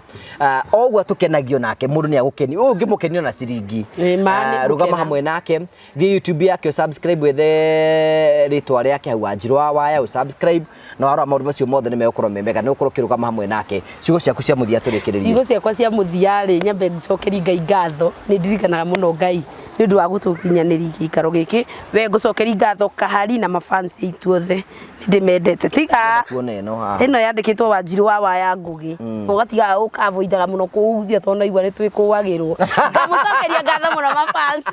O ũguo tũkenagio nake, mũndũ nĩ agũkenio. Ũyũ ũngĩmũkenio na ciringi. Nĩ ma, nĩ Rũgama gũkena. hamwe nake. Thiĩ YouTube yake subscribe wethe rĩtwa rĩake hau Wanjirũ wa Waya subscribe na warora maũndũ macio mothe nĩ megũkorwo me mega, nĩ ũgũkorwo ũkĩrũgama hamwe nake. Ciugo ciaku cia mũthia tũrĩkĩrĩrie. Ciugo ciakwa cia mũthia rĩ, nyambe njokerie Ngai ngatho, nĩ ndirikanaga mũno Ngai nĩ ũndũ wa gũtũkinyanĩria gĩikaro gĩkĩ. We ngũcokeria ngatho Kahari na mafans aitũ othe, nĩ ndĩmendete. Ndĩmendete tiga. Kuona ĩno haha. Ĩno yandĩkĩtwo Wanjirũ wa Waya Ngũgĩ. Ũgatigaga ũkavoidaga mũno kũũthia tondũ naigua nĩ twĩkũagĩrwo. Ngamũcokeria ngatho mũno mafans.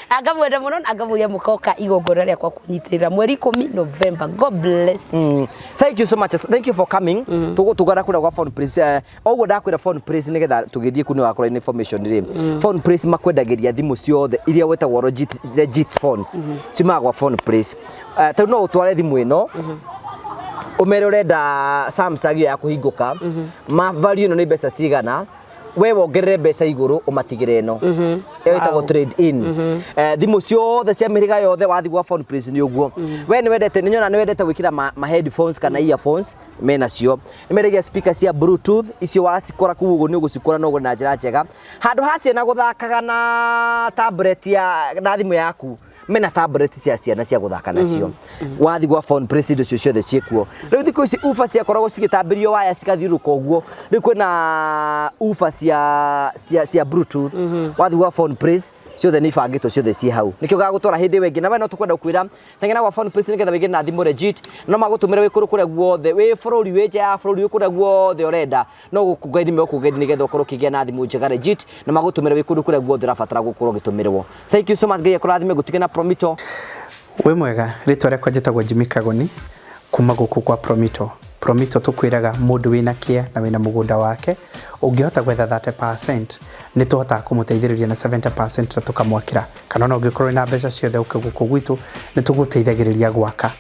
Na ngamwenda mũno na ngamũria mũkoka igongona rĩakwa kũnyitĩrĩra mweri 10 November. God bless. Thank you so much. Thank you for coming. Tũgũtũngana kũrĩa gwa Phone Place. Ũguo ndakwĩra Phone Place nĩgetha tũgĩthiĩ kuu nĩ wakorwo information rĩ. Phone Place makwendagĩria thimũ ciothe iria wetagwo legit phones. Ciumaga gwa Phone Place. Ta rĩu no ũtware thimũ ĩno. Ũmere ũrenda Samsung ĩyo ya kũhingũka. Ma value ĩno nĩ mbeca cigana. We wongerere mbeca igũrũ ũmatigĩre ĩno. Ĩyo ĩtagwo trade in. Thimũ ciothe cia mĩhĩrĩga yothe wathiĩ gwa Phone Place nĩ ũguo. We nĩ wendete, nĩ nyona nĩ wendete gwĩkĩra ma headphones kana earphones menacio. Nĩ mendagia speaker cia bluetooth icio wacikora kũu ũguo nĩ ũgũcikora na ũgũre na njĩra njega. Handũ ha ciana gũthakaga na tablet ya na thimũ yaku, mena tablet cia ciana cia gũthaka nacio. Wathiĩ gwa Phone Place indo icio ciothe ciĩkuo. Rĩu thikũ ici ufa ciakoragwo cigĩtambĩrio waya cigathiũrũrũka ũguo. Rĩu kwĩna ufa cia bluetooth. Wathiĩ gwa Phone Place ciothe nĩ ibangĩtwo ciothe ciĩ hau. Nĩkĩo gagũtwara hĩndĩ ĩyo ĩngĩ. Na we no tũkwenda gũkwĩra teng'era gwa Phone Place nĩgetha wĩgĩre na thimũ legit. No magũtũmĩre wĩ kũndũ kũrĩa guothe, wĩ bũrũri, wĩ nja ya bũrũri, wĩ kũrĩa guothe ũrenda. No gũkũgendi megũkũgendi nĩgetha ũkorwo ũkĩgĩa na thimũ njega legit na magũtũmĩre wĩ kũndũ kũrĩa guothe ũrabatara gũkorwo ũgĩtũmĩrwo. Thank you so much. Ngai akũrathime. Gũtige na Promito. Wĩ mwega, rĩtwa rĩakwa njĩtagwo Jimmy Kagoni kuma gũkũ kwa Promito. Promito tũkwĩraga mũndũ wĩna kĩa na wĩna mũgũnda wake ũngĩhota gwetha 30% nĩ tũhotaga kũmũteithĩrĩria na 70% na tũkamwakĩra, kana ona ũngĩkorwo wĩna mbeca ciothe ũke gũkũ gwitũ nĩ tũgũteithagĩrĩria gwaka.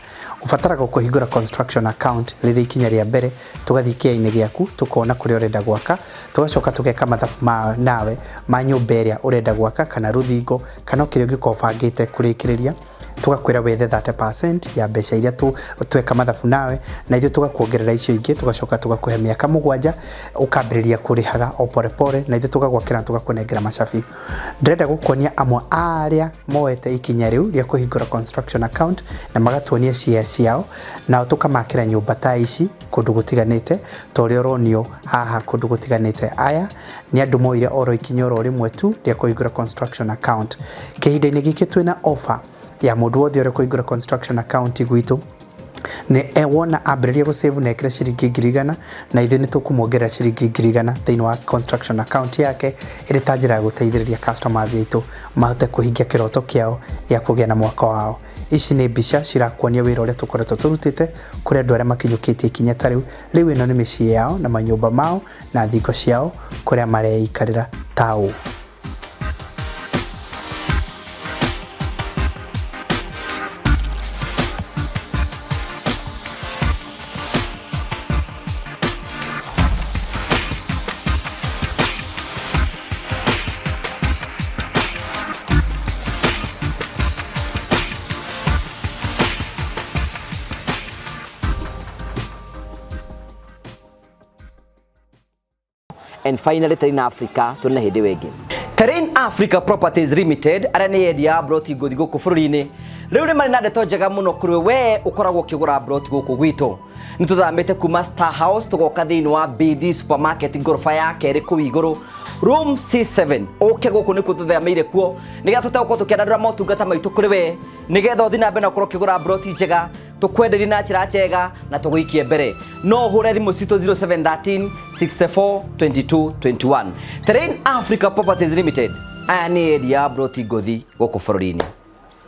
Ũbataraga kũhingũra construction account rĩrĩ ikinya rĩa mbere, tũgathiĩ kĩainĩ gĩaku tũkona kũrĩa ũrenda gwaka, tũgacoka tũgeka mathabu ma nawe ma nyũmba ĩrĩa ũrenda gwaka kana rũthingo kana kĩrĩa ũngĩkorwo ũbangĩte kũrĩkĩrĩria. Tũgakwĩra wethe 30% ya mbeca iria tweka mathabu nawe, na ithuĩ tũgakuongerera icio ingĩ, tũgacoka tũgakũhe mĩaka 7 ũkambĩrĩria kũrĩhaga o pore pore, na ithuĩ tũgagwakĩra na tũgakũnengera macabi. Ndĩrenda gũkuonia amwe a arĩa moete ikinya rĩu rĩa kũhingũra construction account na magatuonia share ciao, nao tũkamakĩra nyũmba ta ici kũndũ gũtiganĩte ta ũrĩa ũronio haha kũndũ gũtiganĩte. Aya nĩ andũ moire oro ikinya oro rĩmwe tu rĩa kũhingũra construction account. Kĩhinda-inĩ gĩkĩ twĩna offer ya mũndũ wothe ũrĩa kũhingũra construction account gwitũ nĩ wona ambĩrĩria gũsave na ekĩre ciringi 100,000, na ithuĩ nĩ tũkũmuongerera ciringi 100,000 thĩinĩ wa construction account yake ĩrĩ ta njĩra ya gũteithĩrĩria customers aitũ mahote kũhingia kĩroto kĩao gĩa kũgĩa na mwaka wao. Ici nĩ mbica cirakuonia wĩra ũrĩa tũkoretwo tũrutĩte kũrĩ andũ arĩa makinyũkĩtie ikinya ta rĩu. Rĩu ĩno nĩ mĩciĩ yao na manyũmba mao na thingo ciao kũrĩa mareikarĩra ta ũũ. And finally Terrain Africa tuna hĩndĩ wengĩ. Terrain Africa Properties Limited arĩa nĩ endia a broti ngũthi gũkũ bũrũri-inĩ rĩu nĩ marĩ na ndeto njega mũno kũrĩ we ũkoragwo ũkĩgũra broti gũkũ gwitũ. Nĩ tũthamĩte kuma Star House tũgoka thĩinĩ wa BD Supermarket ngoroba ya kerĩ kũu igũrũ room C7. Ũke gũkũ nĩkuo tũthamĩire kuo nĩgetha tũte gũkorwo tũkĩandandũra motungata maitũ kũrĩ we nĩgetha ũthiĩ na mbere na ũkorwo ũkĩgũra broti njega, tũkwenderie na njĩra njega na tũgũikie mbere. No ũhũre thimũ citũ 0713 64 22 21. Terrain Africa Properties Limited aya nĩ endia a broti ngũthi gũkũ bũrũri-inĩ.